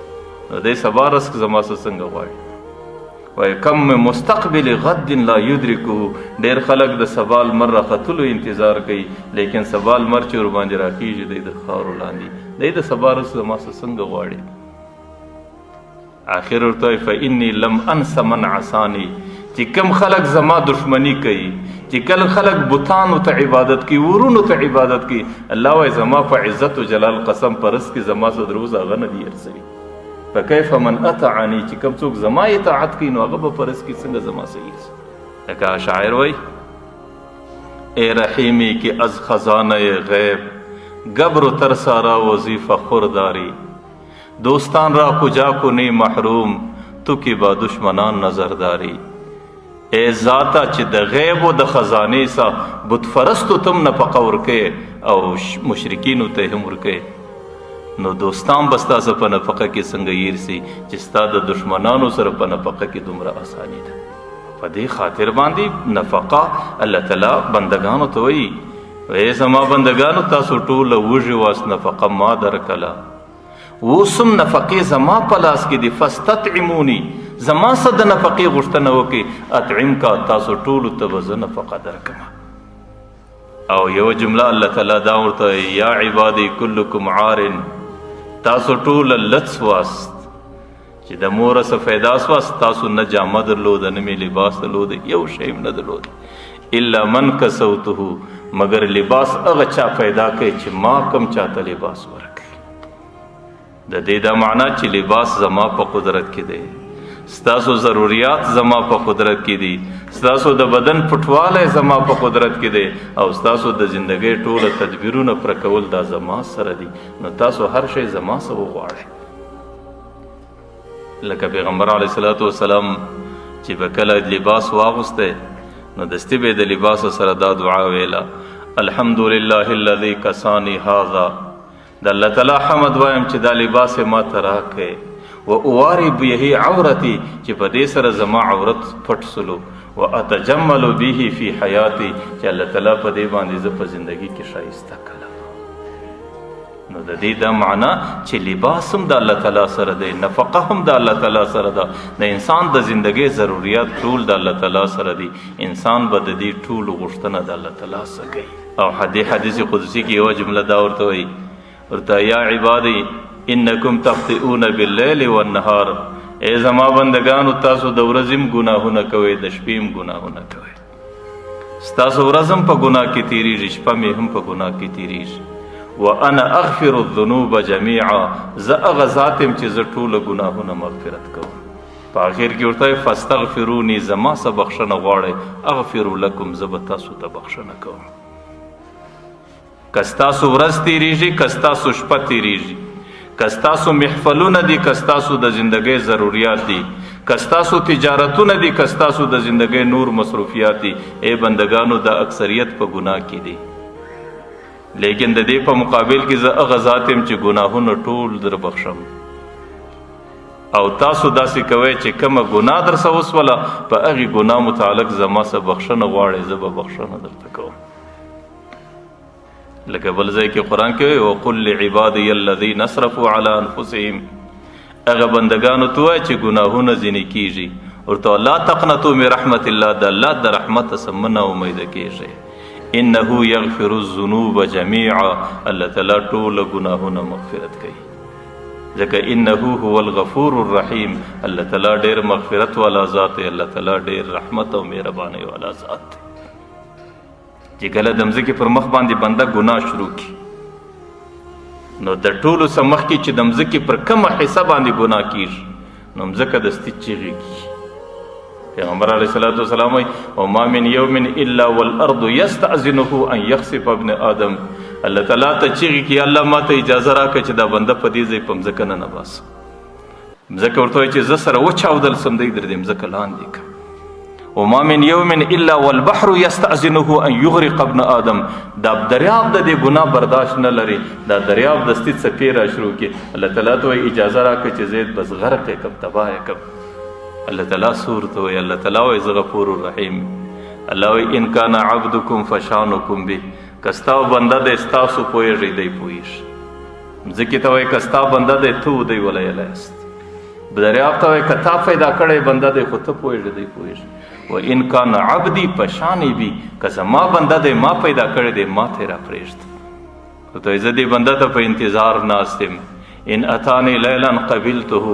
Speaker 1: نو دی سبا رزق زما څخه څنګه غواړي؟ وایي کم من مستقبل غد لا یدرکه، ډیر خلک د سبا لمر راختلو انتظار کوي، لیکن سبا لمر چې ورباندې راخیږي دی د خاورو لاندې، دی د سبا رزق زما څخه څنګه غواړي؟ آخر ورته وایي فإني لم أنس من عصاني، چې کم خلک زما دښمني کوي، چې کله خلک بتانو ته عبادت کوي، ورونو ته عبادت کوي، الله وایي زما په عزت و جلال قسم په رزق کې زما څه دروز هغه نه دي هېر سوي. فکیف من اطاعنی، چې کوم څوک زما اطاعت کوي نو هغه به په رزق کې څنګه زما څه هېر سي؟ لکه شاعر وایي ای رحیمی کې از خزانه غیب ګبر و ترسارا وظیفه خورداری، دوستان را کجا کو نی محروم تو کی با دشمنان نظرداری. ای ذاته چې د غیب او د خزانې څخه بت پرستو ته هم نفقه ورکوې او مشرکینو ته هم ورکوې، نو دوستان به ستا څخه په نفقه کې څنګه هېر سي چې ستا د دشمنانو سره په نفقه کې دومره اساني ده. په دې خاطر باندې نفقه الله تعالی بندګانو ته وایي، ای زما بندګانو تاسو ټوله وږي واست، نفقه ما درکله، اوس هم نفقې زما په لاس کې دي، فاستطعموني، زما څخه د نفقې غوښتنه وکړئ، اطعم کا، تاسو ټولو ته به زه نفقه درکړم. او یو جمله الله تعالی دا ورته، یا عبادي کلکم عار، تاسو ټول لڅ واست، چې د مور څخه پیدا سواست، تاسو نه جامه درلوده، نه مې لباس درلوده، یو شی هم نه درلوده، الا من کسوته، مګر لباس هغه چا پیدا کړی چې ما کوم چاته لباس ورکړي. د دې دا معنا چې لباس زما په قدرت کې دی، ستاسو ضروریات زما په قدرت کې دي، ستاسو د بدن پټوالی زما په قدرت کې دی، او ستاسو د زندګۍ ټوله تدبیرونه پر کول دا زما سره دي، نو تاسو هر شی زما څخه وغواړئ. لکه پیغمبر علیه الصلاة والسلام چې به کله لباس واغوستی نو دستي به د لباس سره دا دعا ویله، الحمد لله الذي کسانی هذا، د الله تعالی حمد وایم چې دا لباس یې ما ته راکړی، و اواري به عورتي، چې په دې سره زما عورت پټ سلو، و اتجمل به فی حیاتي، چې الله تعالی په دې باندې زه په زندګي کې ښایسته کړم. نو د دې دا معنا چې لباس هم د الله تعالی سره دی، نفقه هم د الله تعالی سره ده، د انسان د زندګۍ ضروریات ټول د الله تعالی سره دي، انسان به د دې ټولو غوښتنه د الله تعالی څخه کوي. او حدیث قدسي کې یوه جمله دا ورته وایي، ورته یا عبادي انکم تخطئون باللیل والنهار، ای زما بندګانو تاسو د ورځې هم ګناهونه کوئ، د شپې هم ګناهونه کوئ، ستاسو ورځ هم په ګناه کې تېرېږي، شپه مې هم په ګناه کې تېرېږي، وانا اغفر الذنوب جميعا، زه هغه ذات یم چې زه ټوله ګناهونه مغفرت کوم. په اخر کې ورته وایي فاستغفروني، زما څخه بخښنه غواړئ، اغفر لکم، زه به تاسو ته بخښنه کوم. که ستاسو ورځ تېرېږي، که ستاسو شپه تېرېږي، که ستاسو محفلونه دي، که ستاسو د زندګۍ ضروریات دي، که ستاسو تجارتونه دي، که ستاسو د زندګۍ نور مصروفیات دي، ای بندګانو دا اکثریت په ګناه کې دي، لیکن د دې په مقابل کې زه هغه ذات یم چې ګناهونه ټول در بخښم، او تاسو داسې کوئ چې کومه ګناه در څخه وسوله په هغې ګناه متعلق زما څخه بخښنه غواړئ، زه به بخښنه درته کوم. لکه بل ځای کې قرآن کې وایي وقل لعبادي الذین اسرفوا علی انفسهم، هغه بندګانو ته وایه چې ګناهونه ځینې کیږي، ورته لا تقنطوا من رحمت الله، د الله د رحمت څخه مه ناامیده کیږئ، انه یغفر الذنوب جمیعا، الله تعالی ټوله ګناهونه مغفرت کوي، ځکه انه هو الغفور الرحیم، الله تعالی ډېر مغفرت والا ذات دی، الله تعالی ډېر رحمت او مهربانۍ والا ذات دی. چې کله د مځکې پر مخ باندې بنده ګناه شروع کړي، نو د ټولو څخه مخکې چې د مځکې پر کومه حصه باندې ګناه کیږي، نو مځکه دستي چیغې کیږي. پیغمبر علیه الصلاة والسلام وایي وما من یوم الا والارض یستأذنه ان یخسف ابن آدم، الله تعالی ته چیغې کړي الله ما ته اجازه راکړه چې دا بنده په دې ځای په مځکه ننه باسم. مځکه ورته وایي چې زه سره وچاودل سم، دی در دې مځکه لاندې کړم. وما من یوم الا والبحر یستأذنه ان یغرق ابن آدم، دا دریاب د دې ګناه برداشت نه لري، دا دریاب دستي څپې را شروع کړي، الله تعالی ته وایي اجازه راکړه چې زه بس غرق یې کړم، تباه یې کړم. الله تعالی سور ته وایي، الله تعالی وایي زه غفور الرحیم. الله وایي ان کان عبدکم فشانکم به، که ستا بنده دی ستاسو پوهېږئ دی پوهېږي. مځکې ته وایي که ستا بنده دی ته دی ولیلی یاست. دریاب ته وایي که تا پیدا کړی بنده دی خو ته پوهېږې دی پوهېږي. و ان کان عبدي فشانی بي، که زما بنده دی ما پیدا کړی دی ما ته یې راپرېږده. ته زه دې بنده ته په انتظار ناست یم. ان اتانی لیلا قبلته،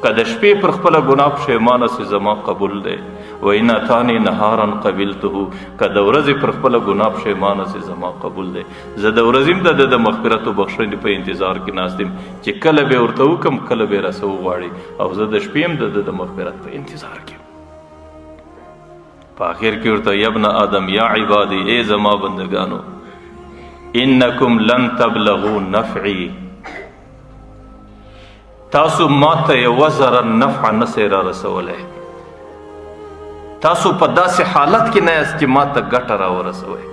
Speaker 1: که د شپې پر خپله ګناه پښېمانه سي زما قبول دی. و ان اتانی نهارا قبلته، که د ورځې پر خپله ګناه پښېمانه سي زما قبول دی. زه د ورځې هم د ده د مغفرت او بخښنې په انتظار کې ناست یم چې کله به ورته وکړم کله به راسه وغواړي، او زه د شپې هم د ده د مغفرت په انتظار کې یم. په آخر کې ورته یبن آدم یا عبادي، ای زما بندګانو، انکم لن تبلغوا نفعي، تاسو ما ته یوه ذره نفع نه سئ را رسولی. تاسو په داسې حالت کې نه یاست چې ما ته ګټه را ورسوئ.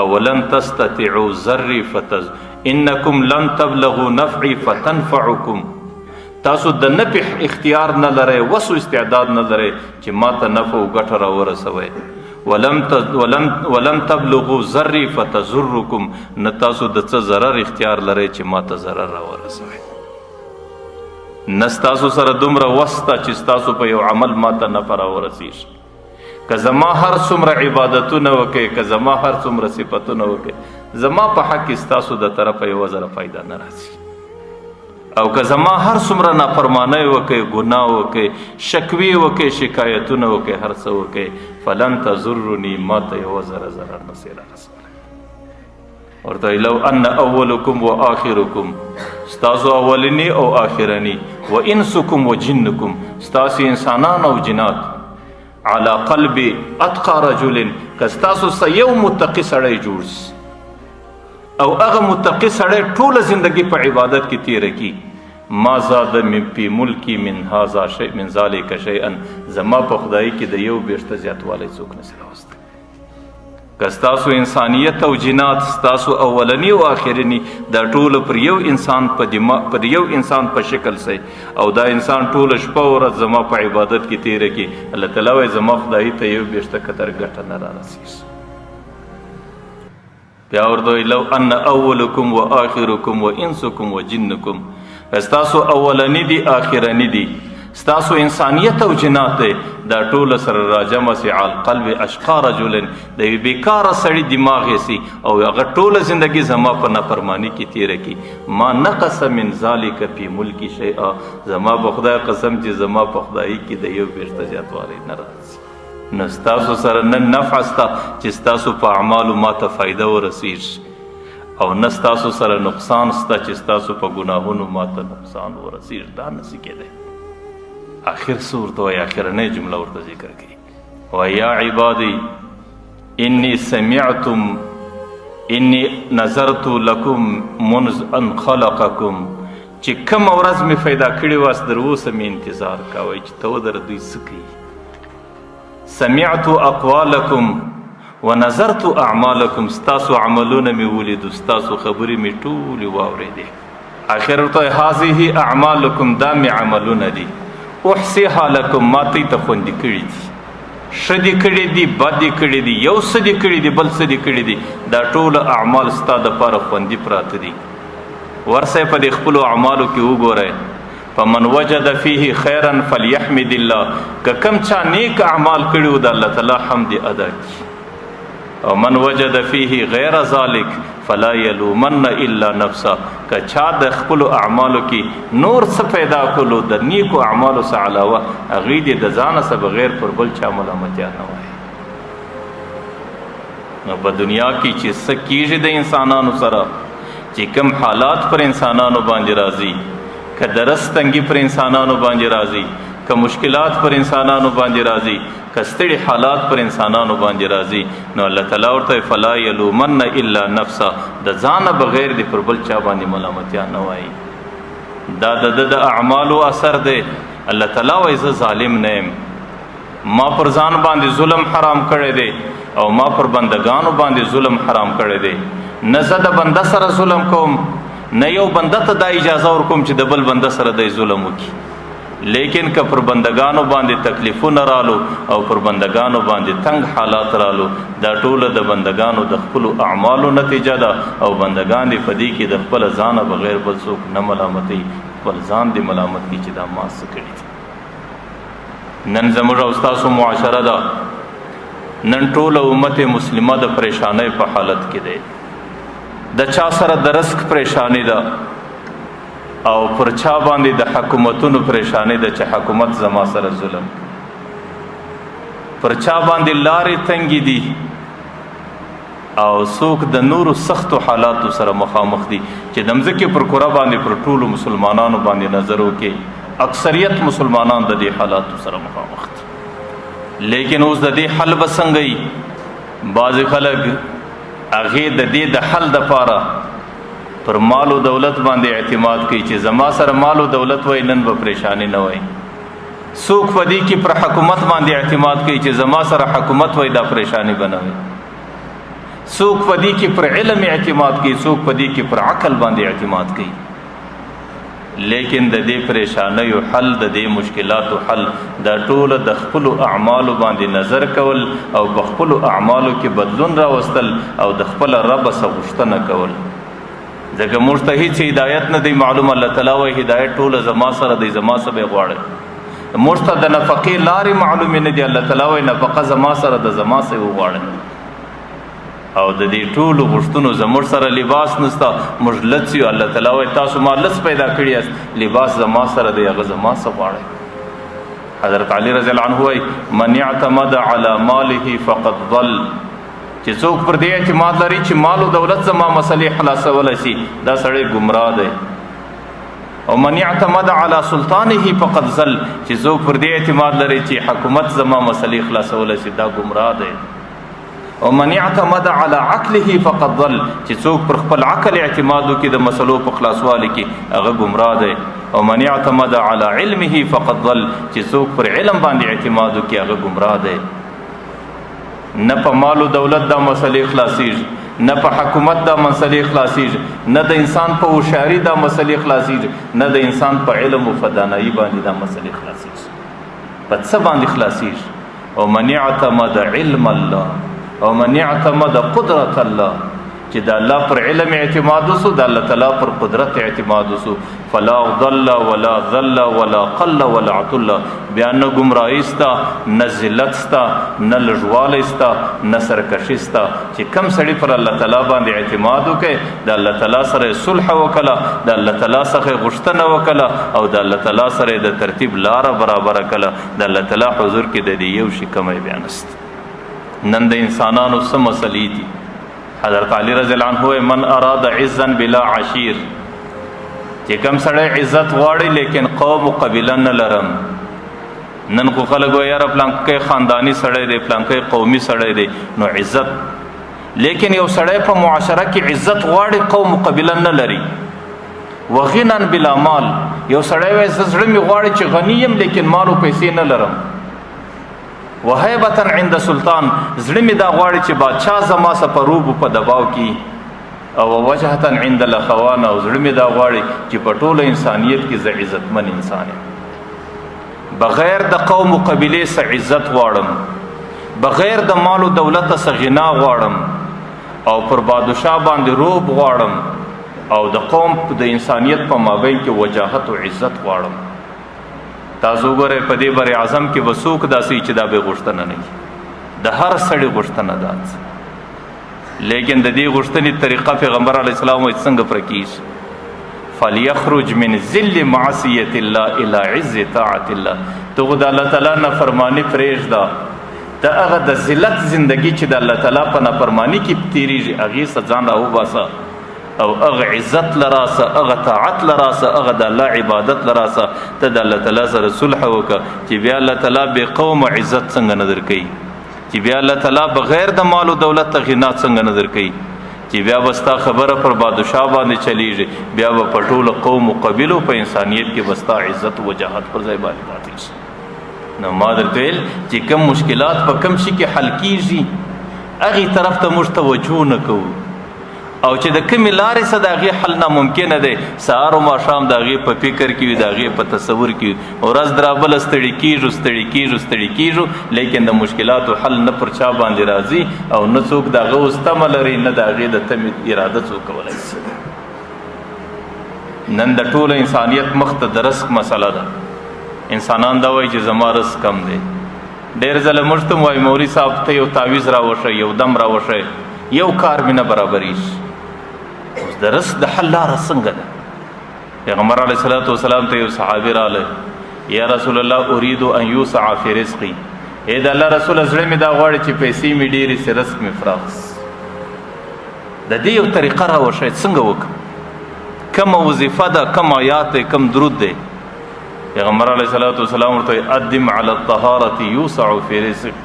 Speaker 1: اولن تستطيعوا ذري فتز انکم لن تبلغوا نفعي فتنفعكم، تاسو د نفع اختیار نه لرئ، وسو استعداد نه لرئ چې ما ته نفع او ګټه را ورسوئ. ولن تبلغوا ذري فتضركم، نه تاسو د څه ضرر اختیار لرئ چې ما ته ضرر را ورسوئ. نه ستاسو سره دومره وس شته چې ستاسو په یو عمل ما ته نفع را ورسېږي. که زما هر څومره عبادتونه وکړئ، که زما هر څومره صفتونه وکړئ، زما په حق کې ستاسو د طرفه یوه ذره فایده نه راځي. او که زما هر څومره نافرمانۍ وکړئ، ګناه وکړئ، شکوې وکړئ، شکایتونه وکړئ، هر څه وکړئ، فلن تضرني، ما ته یوه ذره ضرر نه سي را رسولی. ورته لو ان اولکم و آخرکم، ستاسو اولنی او آخرنی، و انسکم و جنکم، ستاسو انسانان او جنات، علی قلب اتقا رجل، که ستاسو څه یو متقي سړی جوړ سي او هغه متقي سړی ټوله زندګي په عبادت کې تېره کړي، ما زاد من فی ملکی من هذا شیء من ذلک شیئا، زما په خدای کې د یو بېرته زیاتوالی څوک نه سي راوستی. که ستاسو انسانیت او جنات، ستاسو اولنی او آخرنی، دا ټول پر یو انسان په دماغ، پر یو انسان په شکل سي، او دا انسان ټول شپه ورځ زما په عبادت کې تېره کړي، الله تعالی وایي زما خدای ته یو بېرته کتر ګټه نه را رسېږي. بیا ورته وایي لو ان اولکم و آخرکم و انسکم و جنکم، ستاسو اولنی دي آخرنی دي، ستاسو انسانیت او جنات دی، دا ټول سره راجمع سي عل قلب اشقا رجل، د یوې بېکاره سړي دماغ یې سي او هغه ټوله زندګي زما په نافرماني کې تېره کړي، ما نقص من ذلک فی ملکي شیئا، زما په خدای قسم چې زما په خدایي کې د یو بېرته زیاتوالی نه راځي. نو ستاسو سره نه نفع سته چې ستاسو په اعمالو ما ته فایده ورسېږي، او نه ستاسو سره نقصان سته چې ستاسو په ګناهونو ما ته نقصان ورسېږي. دا نه سي کېدی. آخر څه ورته وایي؟ آخرنۍ جمله ورته ذکر کوي، وایي یا عبادي انی سمعتم انی نظرت لکم منذ ان خلقکم، چې کومه ورځ مې پیدا کړې واست در اوسه مې انتظار کوی چې ته ودره دوی څه کوي. سمعت اقوالکم ونظرت اعمالکم، ستاسو عملونه مې ولیدو، ستاسو خبرې مې ټولې واورېدې. آخر ورته وایي هذه اعمالکم، دا مې عملونه دي، احصیها لکم، ما ته ته خوندي کړي دي، ښه دې کړي دي، بد دې کړي دي، یو څه دې کړي دي، بل څه دې کړي دي، دا ټول اعمال ستا دپاره خوندي پراته دي. ورسئ په دې خپلو اعمالو کې وګورئ. فمن وجد فيه خيرا فليحمد الله، که کم چا نیک اعمال کړي وو د الله تعالی حمد ادا کړي، او من وجد فيه غیر ذلك فلا يلومن الا نفسه، که چا د خپلو اعمالو کې نور څه پیدا کولو د نیکو اعمالو څخه علاوه، هغوی دې د ځانه څخه بغیر پر بل چا ملامتیا نه وایي. نو په دنیا کې چې څه کېږي د انسانانو سره، چې کوم حالات پر انسانانو باندې راځي، که د رس تنګي پر انسانانو باندې راځي، که مشکلات پر انسانانو باندې راځي، که ستړي حالات پر انسانانو باندې راځي، نو الله تعالی ورته فلا یلومن الا نفسه، د ځانه بغیر دې پر بل چا باندې ملامتیا نه وایي. دا د ده د اعمالو اثر دی. الله تعالی وایي زه ظالم نه یم، ما پر ځان باندې ظلم حرام کړی دی او ما پر بندگانو باندې ظلم حرام کړی دی. نه زه د بنده سره ظلم کوم، نه یو بنده ته دا اجازه ورکوم چې د بل بنده سره دی ظلم وکړي. لیکن که پر بندگانو باندې تکلیفونه رالو او پر بندگانو باندې تنگ حالات رالو، دا ټوله د بندگانو د خپل اعمالو نتیجه ده، او بندگان دې په دې کې د خپل ځانه بغیر بل څوک نه ملامتي، خپل ځان دې ملامت کړي چې دا ما څه کړي دي. نن زموږ او ستاسو معاشره ده، نن ټوله امت مسلمه د پریشانۍ په حالت کې دی. د چا سره د رزق پریشانی ده، او پر چا باندې د حکومتونو پریشانی ده چې حکومت زما سره ظلم کوي. پر چا باندې لارې تنګې دي، او څوک د نورو سختو حالاتو سره مخامخ دي چې د مځکې پر کره باندې پر ټولو مسلمانانو باندې نظر وکړي، اکثریت مسلمانان د دې حالاتو سره مخامخ دي. لیکن اوس د دې حل به څنګه وي؟ بعضې خلک هغې د دې د حل دپاره پر مال و دولت باندې اعتماد کوي چې زما سره مال و دولت وای نن به پریشانی نه وای. څوک په دې کې پر حکومت باندې اعتماد کوي چې زما سره حکومت وای دا پریشانی به نه وای. څوک په دې کې پر علم اعتماد کوي، څوک په دې کې پر عقل باندې اعتماد کوي. لیکن د دې پریشانیو حل، د دې مشکلاتو حل، دا ټوله د خپلو اعمالو باندې نظر کول او په خپلو اعمالو کې بدلون راوستل او د خپل رب څخه غوښتنه کول. ځکه موږ ته هیڅ هدایت نه دی معلوم. الله تعالی وایي هدایت ټوله زما سره دی، زما څخه به غواړي. موږ ته د نفقې لارې معلومې نه دي. الله تعالی وایي نفقه زما سره ده، زما څخه وغواړي. او د دې ټولو غوښتنو زموږ سره لباس نسته، موږ لڅ یو. الله تعالی وایي تاسو ما لڅ پیدا کړي یاست، لباس زما سره دی، هغه زما څخه غواړئ. حضرت علی رضی الله عنه وایي من اعتمد علی ماله فقد ضل. چې څوک پر دې اعتماد لري چې مال او دولت زما مسلې خلاصولی شي، دا سړی ګمراه دی. او من اعتمد علی سلطانه فقد ضل. چې څوک پر دې اعتماد لري چې حکومت زما مسلې خلاصولی شي، دا ګمراه دی. او من اعتمد على عقله فقد ضل. چې څوک پر خپل عقل اعتماد وکړي د مسلو په خلاصوالي کې، هغه ګمراه دی. او من اعتمد على علمه فقد ضل. چې څوک پر علم باندې اعتماد وکړي، هغه ګمراه دی. نه په مال او دولت دا مسلې خلاصیږي، نه په حکومت دا مسلې خلاصیږي، نه د انسان په هوښیاري دا مسلې خلاصیږي، نه د انسان په علم او فدانایي باندې دا مسلې خلاصیږي. په څه باندې خلاصیږي؟ او من اعتمد علم الله او من اعتمد قدرت الله. چې د الله پر علم اعتماد وسو، د الله تعالی پر قدرت اعتماد وسو، فلا ضل ولا ذل ولا قل ولا عتل. بیا نه ګمراهي سته، نه ذلت سته، نه لږوالی سته، نه سرکشي سته. چې کم سړي پر الله تعالی باندې اعتماد وکړي، د الله تعالی سره صلح وکړه، د الله تعالی څخه غوښتنه وکړه، او د الله تعالی سره د ترتیب لاره برابره کړه، د الله تعالی حضور کې د دې یو شي کمی بیا نشته. نن د انسانانو څه مسلې دي؟ حضرت علی رضی الله عنه من اراد عزا بلا عشیر. چې کم سړی عزت غواړي لیکن قوم او قبیله نه لرم. نن خو خلک وایي یاره پلانکی خاندانی سړی دی، پلانکی قومي سړی دی، نو عزت. لیکن یو سړی په معاشره کې عزت غواړي، قوم او قبیله نه لري. وغنا بلا مال. یو سړی وایي زه زړه مې غواړي چې غني یم لیکن مال او پیسې نه لرم. وهیبتا عند سلطان. زړه مې دا غواړي چې بادشاه زما څخه په روب په دباو کې. او وجهتا عند الاخوان. او زړه مې دا غواړي چې په ټوله انسانیت کې زه عزتمن انسان یم، بغیر د قوم او قبیلې څخه عزت غواړم، بغیر د مال او دولت څخه غنا غواړم، او پر بادشاه باندې روب غواړم، او د قوم د انسانیت په مابین کې وجاهت او عزت غواړم. تاسو وګورئ په دې بر اعظم کې به څوک داسې چې دا به غوښتنه نه وي، د هر سړي غوښتنه ده. لیکن د دې غوښتنې طریقه پیغمبر علی السلام وایي څنګه پر کیږي؟ فلیخرج من ذل معصیت الله الی عز طاعت الله. ته خو د الله تعالی نافرمانی پرېږده، ته هغه د ذلت زندگی چې د الله تعالی په نافرمانی کې تیریږي هغې څخه ځان راوباسه، او هغه عزت لراسه، هغه طاعت لراسه، هغه د الله عبادت لراسه. ته د الله تعالی سره صلح وکړه چې بیا الله تعالی بې قوم عزت څنګه نه درکوي، چې بیا الله تعالی بغیر د مال او دولت ته غنا څنګه نه درکوي، چې بیا به ستا خبره پر بادشاه باندې چلیږي، بیا به په ټولو قوم او قبیلو په انسانیت کې به ستا عزت او وجاهت پر ځای باندې پاتې شي. نو ما درته ویل چې کم مشکلات په کم شي کې حل کیږي هغې طرف ته موږ توجه نه کوو. او چې د کومې لارې څخه د هغې حل ناممکنه دی، سهار او ماښام د هغې په فکر کې وي، د هغې په تصور کې وي، ورځ درابله ستړي کېږو ستړي کېږو ستړي کېږو، لیکن د مشکلاتو حل نه پر چا باندې راځي او نه څوک د هغه اوس تمه لري، نه د هغې د تمې اراده څوک کولی شي. نن د ټول انسانیت مخ ته د رزق مسله ده. انسانان دا وایي چې زما رزق کم دی. ډېر ځله موږ ته وایي مولوي صاحب ته یو تعویذ راوښیه، یو دم راوښیه، یو کار مې نه برابرېږي. اوس د رزق د حل لاره څنګه ده؟ پیغمبر علیه الصلاة والسلام ته یو صحابي راغلی، یا رسول الله اريد ان یوسع فی رزقي، ای د الله رسول زړه مې دا غواړي چې پیسې مې ډېرې سي، رزق مې فراخ سي. د دې یو طریقه راوښیه، څنګه وکړم؟ کومه وظیفه ده، کوم آیات دی، کوم درود دی؟ پیغمبر علیه الصلاة والسلام ورته ادم علی الطهارة یوسع فی رزق،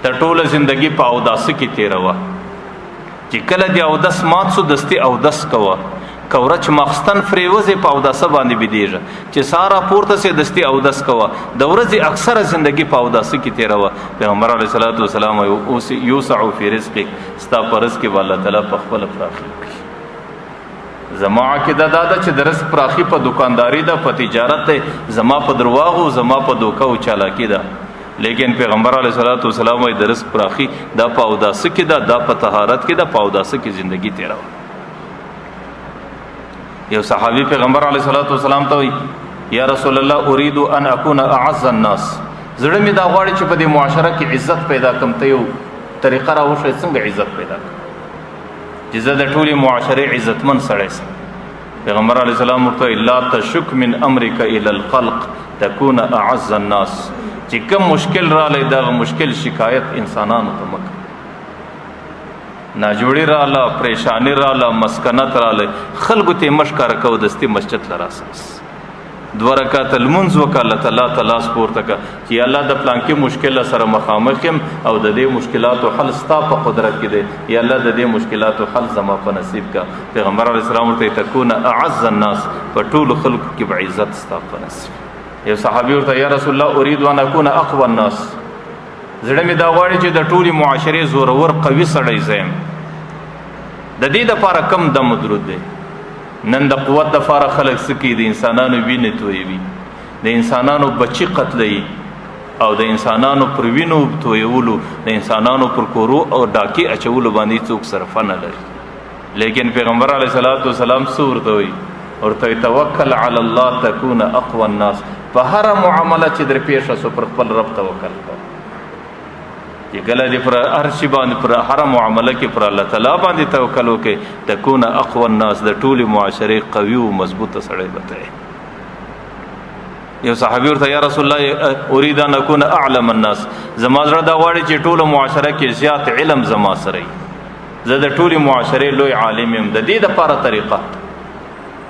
Speaker 1: ته ټوله زندگی په اوداسه کې تېروه، چې کله دې اودس مات سو دستي اودس کوه، که ورځ ماخستن پرېوځې په اوداسه باندې بېدېږه، چې سهار راپورته سې دستي اودس کوه، د ورځې اکثره زندگی په اوداسه کې تېروه. پیغمبر علیه الصلاة والسلام وایي اوس یوسع فی رزقک، ستا په رزق کې به الله تعالی په خپله پراخي وکړي. زما عقیده دا ده چې د رزق پراخي په دکانداری ده، په تجارت ده، زما په درواغو، زما په دوکه او چالاکي ده. لیکن پیغمبر علیه الصلاة والسلام وایي د رزق پراخي دا په اوداسه کې ده، دا په طهارت کې ده، په اوداسه کې زندگی تېروه. یو صحابي پیغمبر علیه الصلاة والسلام ته وایي یا رسول الله اريد ان اكون اعز الناس، زړه مې دا غواړي چې په دې معاشره کې عزت پیدا کړم، ته یو طریقه راوښیه څنګه عزت پیدا کړم چې زه د ټولې معاشرې عزتمن سړی سم. پیغمبر علیه السلام ورته لا تشک من امرک الی الخلق تكون اعز الناس، چې کوم مشکل رالی دغه مشکل شکایت انسانانو ته مه کوه. ناجوړي راله، پریشانی راله، مسکنت راله، خلکو ته یې مه ښکاره کوه، دستي مسجد له راسه، دوه رکعته لمونځ وکړه، الله تعالی ته لاس پورته کړه چې یا الله د پلانکي مشکل سره مخامخ یم او د دې مشکلاتو حل ستا په قدرت کې دی، یا الله د دې مشکلاتو حل زما په نصیب کړه. پیغمبر علیه السلام ورته تکون اعز الناس، په ټولو خلکو کې به عزت ستا په نصیب. یو صحابي ورته یا رسول الله اريد ان اكون اقوى الناس، زړه مې دا غواړي چې د ټولې معاشرې زورور قوي سړی زه یم، د دې دپاره کم دم درود دی. نن د قوت دپاره خلک څه کوي؟ د انسانانو وینې تویوي، د انسانانو بچي قتلوي او د انسانانو پر وینو تویولو، د انسانانو پر کورو او ډاکې اچولو باندې څوک صرفه نه لري. لیکن پیغمبر علیه الصلاة والسلام څه ورته وایي؟ ورته توکل علی الله تکون اقوى الناس، په هره معامله چې در پېښه سو پر خپل رب توکل کوه. چې کله دې پر هر شي باندې، پر هره معامله کې پر الله تعالی باندې توکل وکړې، تکون اقوى الناس، د ټولې معاشرې قوي او مضبوطه سړی به ته. یو صحابي ورته یا رسول الله اريد ان اكون اعلم الناس، زما زړه دا غواړي چې ټوله معاشره کې زیات علم زما سره وي، زه د ټولې معاشرې لوی عالم یم، د دې دپاره طریقه.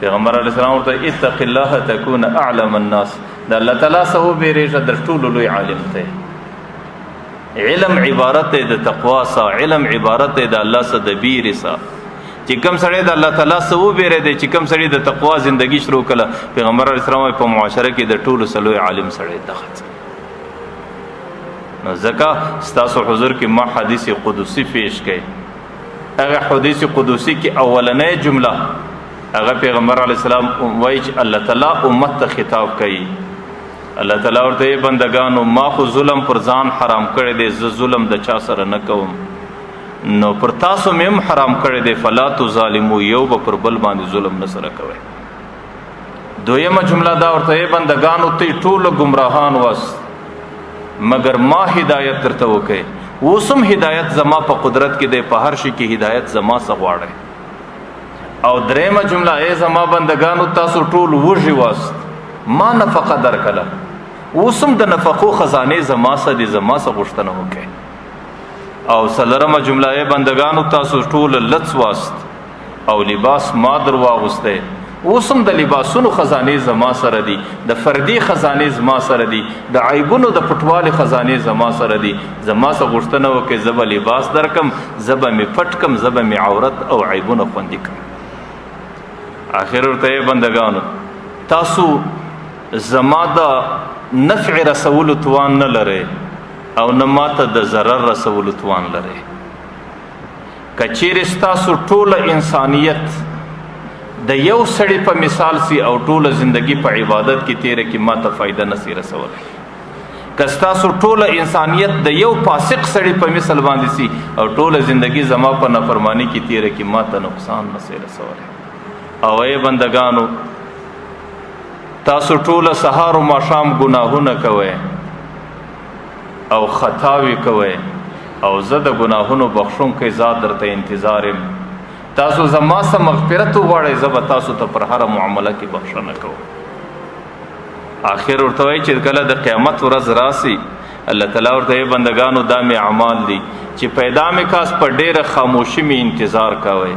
Speaker 1: پیغمبر علیه السلام ورته اتق الله تکون اعلم الناس، د الله تعالی څخه وبېرېږه، د ټولو لوی عالم ته. علم عبارت دی د تقوا څخه، علم عبارت دی د الله څخه د بیرې څخه. چې کوم سړی د الله تعالی څخه وبېرېدی، چې کوم سړی د تقوا زندگی شروع کړه، پیغمبر علیه السلام په معاشره کې د ټولو څخه لوی عالم سړی دغه. نو ځکه ستاسو حضور کې ما حدیث قدسی پیش کړي، هغه حدیث قدسی کې اولنۍ جمله هغه پیغمبر علی السلام وایي چې الله تعالی امت ته خطاب کوي. الله تعالی ورته ای بندگانو، ما خو ظلم پر ځان حرام کړی دی، زه ظلم د چا سره نه کوم، نو پر تاسو مې هم حرام کړی دی، فلا تظالمو، یو به پر بل باندې ظلم نه سره کوئ. دویمه جمله دا ورته ای بندگانو، ته ټول ګمراهان واست، مګر ما هدایت درته وکړي، اوس هم هدایت زما په قدرت کې دی، په هر شي کې هدایت زما څخه غواړي. او درېمه جمله ای زما بندگانو، تاسو ټول وږي واست، ما نفقه درکړه، اوس هم د نفقو خزانه زما څخه دي، زما څخه غوښتنه وکړي. او څلورمه جمله ای بندگانو، تاسو ټول لڅ واست او لباس ما در واغوستی، اوس هم د لباسونو خزانې زما سره دي، د فردي خزانې زما سره دي، د عیبونو د پټوالي خزانې زما سره دي، زما څخه غوښتنه وکړئ، زه به لباس درکم، زه به مې پټ کم، زه به مې عورت او عیبونه خوندي کړم. آخر ورته ای بندګانو، تاسو زما د نفع رسولو توان نه لرئ او نه ماته د ضرر رسولو توان لرئ. که چیرې ستاسو ټوله انسانیت د یو سړي په مثال سي او ټوله زندگی په عبادت کې تیره کې ما ته فایده نسی رسولی. که ستاسو ټوله انسانیت د یو فاسق سړي په مثل باندې سي او ټوله زندگی زما په نافرمانی کې تیره کې ما ته نقصان نسی رسولی. او ای بندگانو، تاسو ټوله سهار او ماښام ګناهونه کوئ او خطاوې کوئ، او زه د ګناهونو بخښونکی ذات درته انتظار یم. تاسو زما څخه مغفرت وغواړئ، زه به تاسو ته پر هره معامله کې بخښنه کوم. آخر ورته وایي چې کله د قیامت ورځ راسي، الله تعالی ورته ای بندگانو، دا مې اعمال دي چې پیدا مې کاس، په ډېره خاموشي مې انتظار کوئ،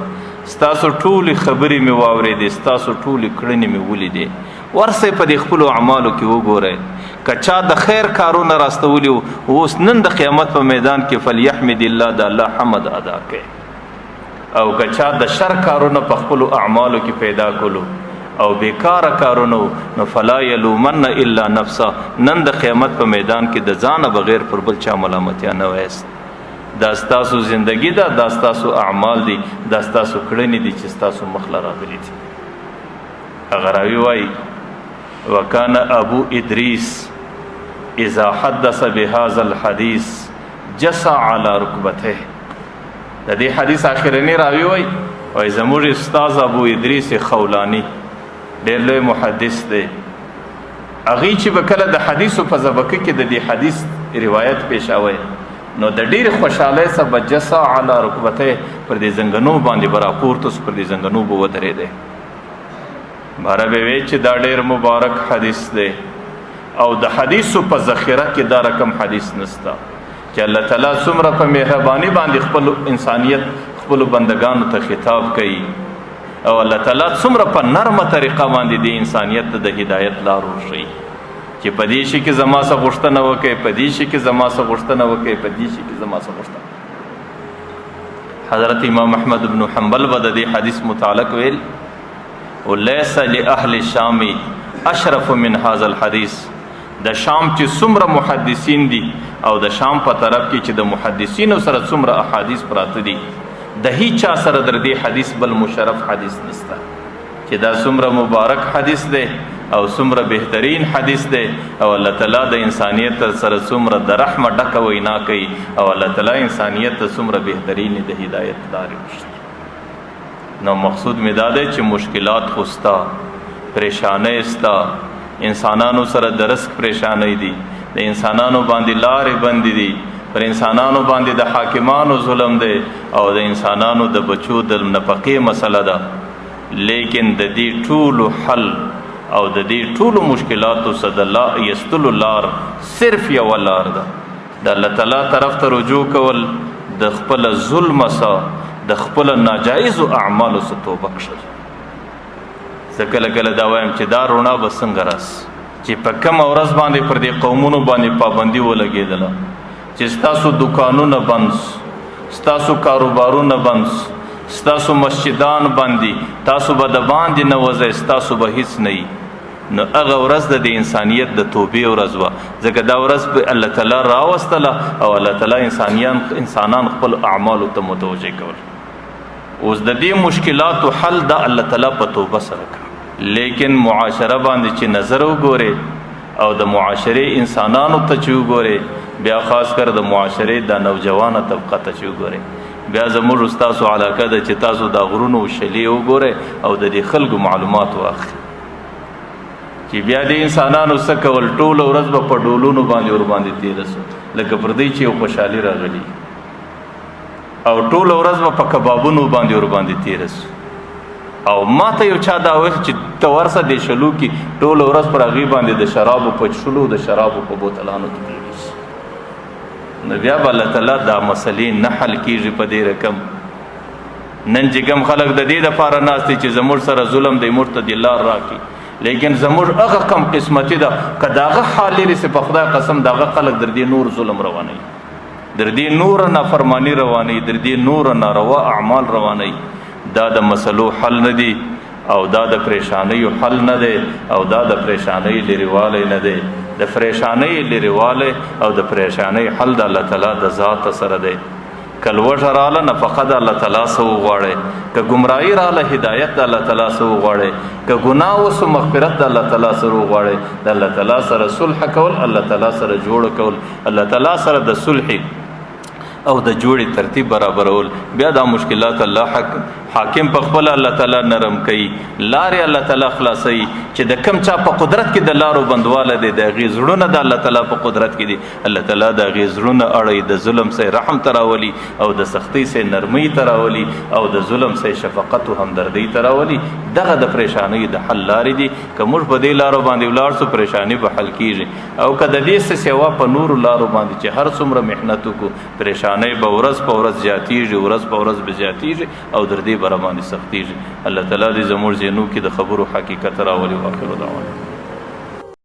Speaker 1: ستاسو ټولې خبرې مې واورېدې، ستاسو ټولې کړنې مې ولیدې. ورسئ په دې خپلو اعمالو کې وګورئ، که چا د خیر کارونه راستولي وو، اوس نن د قیامت په میدان کې فلیحمد الله، د الله حمد ادا کړئ. او که چا د شر کارونه په خپلو اعمالو کې پیدا کولو او بیکاره کارونه، نو فلا یلومن الا نفسه، نن د قیامت په میدان کې د ځانه بغیر پر بل چا ملامتیا نه وایاست. دا ستاسو زندگی ده، دا ستاسو اعمال دي، دا ستاسو کړنې دي چې ستاسو مخ له راغلي دي. هغه راوي وایي وکانه ابو ادریس اذا حدث بهذا الحديث جسع على ركبته. د دې حدیث اخرنی راوی وای، وای زموږ استاد ابو ادریس خولانی ډېر لوی محدث دی، هغې چې به کله د حدیثو په زبکه کې د دې حدیث روایت پیشاوی، نو د ډېرې خوشحالۍ څخه به جسا علی رکبته، پر دې زنګنو باندې به راپورته سو، پر دې زنګنو به ودرېدی. باره به وی چې دا ډېر مبارک حدیث دی، او د حدیثو په ذخیره کې دا رقم حدیث نسته چې الله تعالی څومره په مهرباني باندې خپل انسانیت خپل بندگانو ته خطاب کوي، او الله تعالی څومره په نرمه طریقه باندې د انسانیت ته د هدایت لار ورښيي چې په دې شي کې زما څخه غوښتنه وکړئ، په دې شي کې زما څخه غوښتنه وکړئ، په دې شي کې زما څخه غوښتنه. حضرت امام احمد بن حنبل به د دې حدیث متعلق ویل وليس لأهل الشام اشرف من هذا الحديث. د شام چې څومره محدثین دي او د شام په طرف کې چې د محدثینو سره څومره احادیث پراته دي، د هیچا سره در دې حدیث بل مشرف حدیث نشته چې دا څومره مبارک حدیث دی او څومره بهترین حدیث دی، او الله تعالی د انسانیت سره څومره د رحمه ډکه وینا کوي، او الله تعالی انسانیت ته څومره بهترین د هدایت لارې ورښيي. نو مقصود مې دا دی چې مشکلات خو سته، پریشانۍ سته، انسانانو سره د رزق پریشانۍ دي، د انسانانو باندې لارې بندې دي، پر انسانانو باندې د حاکمانو ظلم دی، او د انسانانو د بچو د نفقې مسله ده. لیکن د دې ټولو حل او د دې ټولو مشکلاتو څخه د لا ایستلو لار صرف یوه لار ده، د الله تعالی طرف ته رجوع کول، د خپل ظلم څخه، د خپل ناجایزو اعمالو څخه توبه کښل. زه کله کله دا وایم چې دا رڼا به څنګه راسي چې په کومه ورځ باندې پر دې قومونو باندې پابندي ولګېدله چې ستاسو دکانونه بند، ستاسو کاروبارونه بند، ستاسو مسجدان بند دي، تاسو به د باندې نه وځئ، ستاسو به هیڅ نه وي. نو هغه ورځ د انسانیت د توبې ورځ وه، ځکه دا ورځ په الله تعالی راوستله او الله تعالی انسانان خپل اعمالو ته متوجه کول. اوس د دې مشکلاتو حل د الله تعالی په توبه سره کړ. لیکن معاشره باندې چې نظر وګورې او د معاشرې انسانانو ته چې وګورې، بیا خاص کر د معاشرې د نوجوانه طبقه ته چې وګورې، بیا زموږ ستاسو علاقه ده چې تاسو دا غرونو شلې وګورئ او د دې خلکو معلومات واخلئ چې بیا دې انسانانو څه کول. ټوله ورځ به په ډولونو باندې ورباندې تېره سو، لکه پر دې چې یو خوشحالي راغلي، او ټوله ورځ به په کبابونو باندې ورباندې تېره سو. او ما ته یو چا دا ویل چې ته ورسه دې شلو کې ټوله ورځ پر هغې باندې د شرابو په څښلو، د شرابو په بوتلانو کې تېرېږي. نو بیا به الله تعالی دا مسلې نه حل کېږي په دې رقم. نن چې کوم خلک د دې دپاره ناست دي چې زموږ سره ظلم دی، موږ ته دې لار راکړي، لیکن زموږ هغه کم قسمتي ده که د هغه حال لرې سي، په خدای قسم د هغه خلک در دې نور ظلم روانوي، در دې نور نافرماني روانوي، در دې نور ناروا اعمال روانوي. دا د مسلو حل نه دی، او دا د پریشانیو حل نه دی، او دا د پریشانۍ لرېوالی نه دی. د پریشانۍ لرېوالی او د پریشانۍ حل د الله تعالی د ذات سره دی. که لوږه راله نفقه د الله تعالی څخه وغواړئ، که ګمراهي راله هدایت د الله تعالی څخه وغواړئ، که ګناه وسو مغفرت د الله تعالی سره وغواړئ. د الله تعالی سره صلح کول، الله تعالی سره جوړ کول، الله تعالی سره د صلح او د جوړې ترتیب برابرول، بیا دا مشکلات الله حق حاکم په خپل الله تعالی نرم کوي، لارې الله تعالی خلاصوي. چې د کم چا په قدرت کې د لارو بندواله دی، د هغې زړونه د الله تعالی په قدرت کې دي. الله تعالی د هغې زړونه اړوي، د ظلم سه رحم تراولي او د سختۍ سه نرمۍ تراولي او د ظلم سه شفقت او همدردۍ تراولي. دغه د پریشانۍ د حل لارې دي. که موږ په دې لارو باندې ولاړ سو، پریشانی به حل کیږي، او که د دې څه سوا په نورو لارو باندې چې هر څومره محنت وکړو، پریشانۍ به ورځ په ورځ زیاتیږي، ورځ په ورځ به زیاتیږي او در دې بر باندې سختیږي. الله تعالی دې زموږ ذهنو کې د خبرو حقیقت راولي. واخر دعوانا.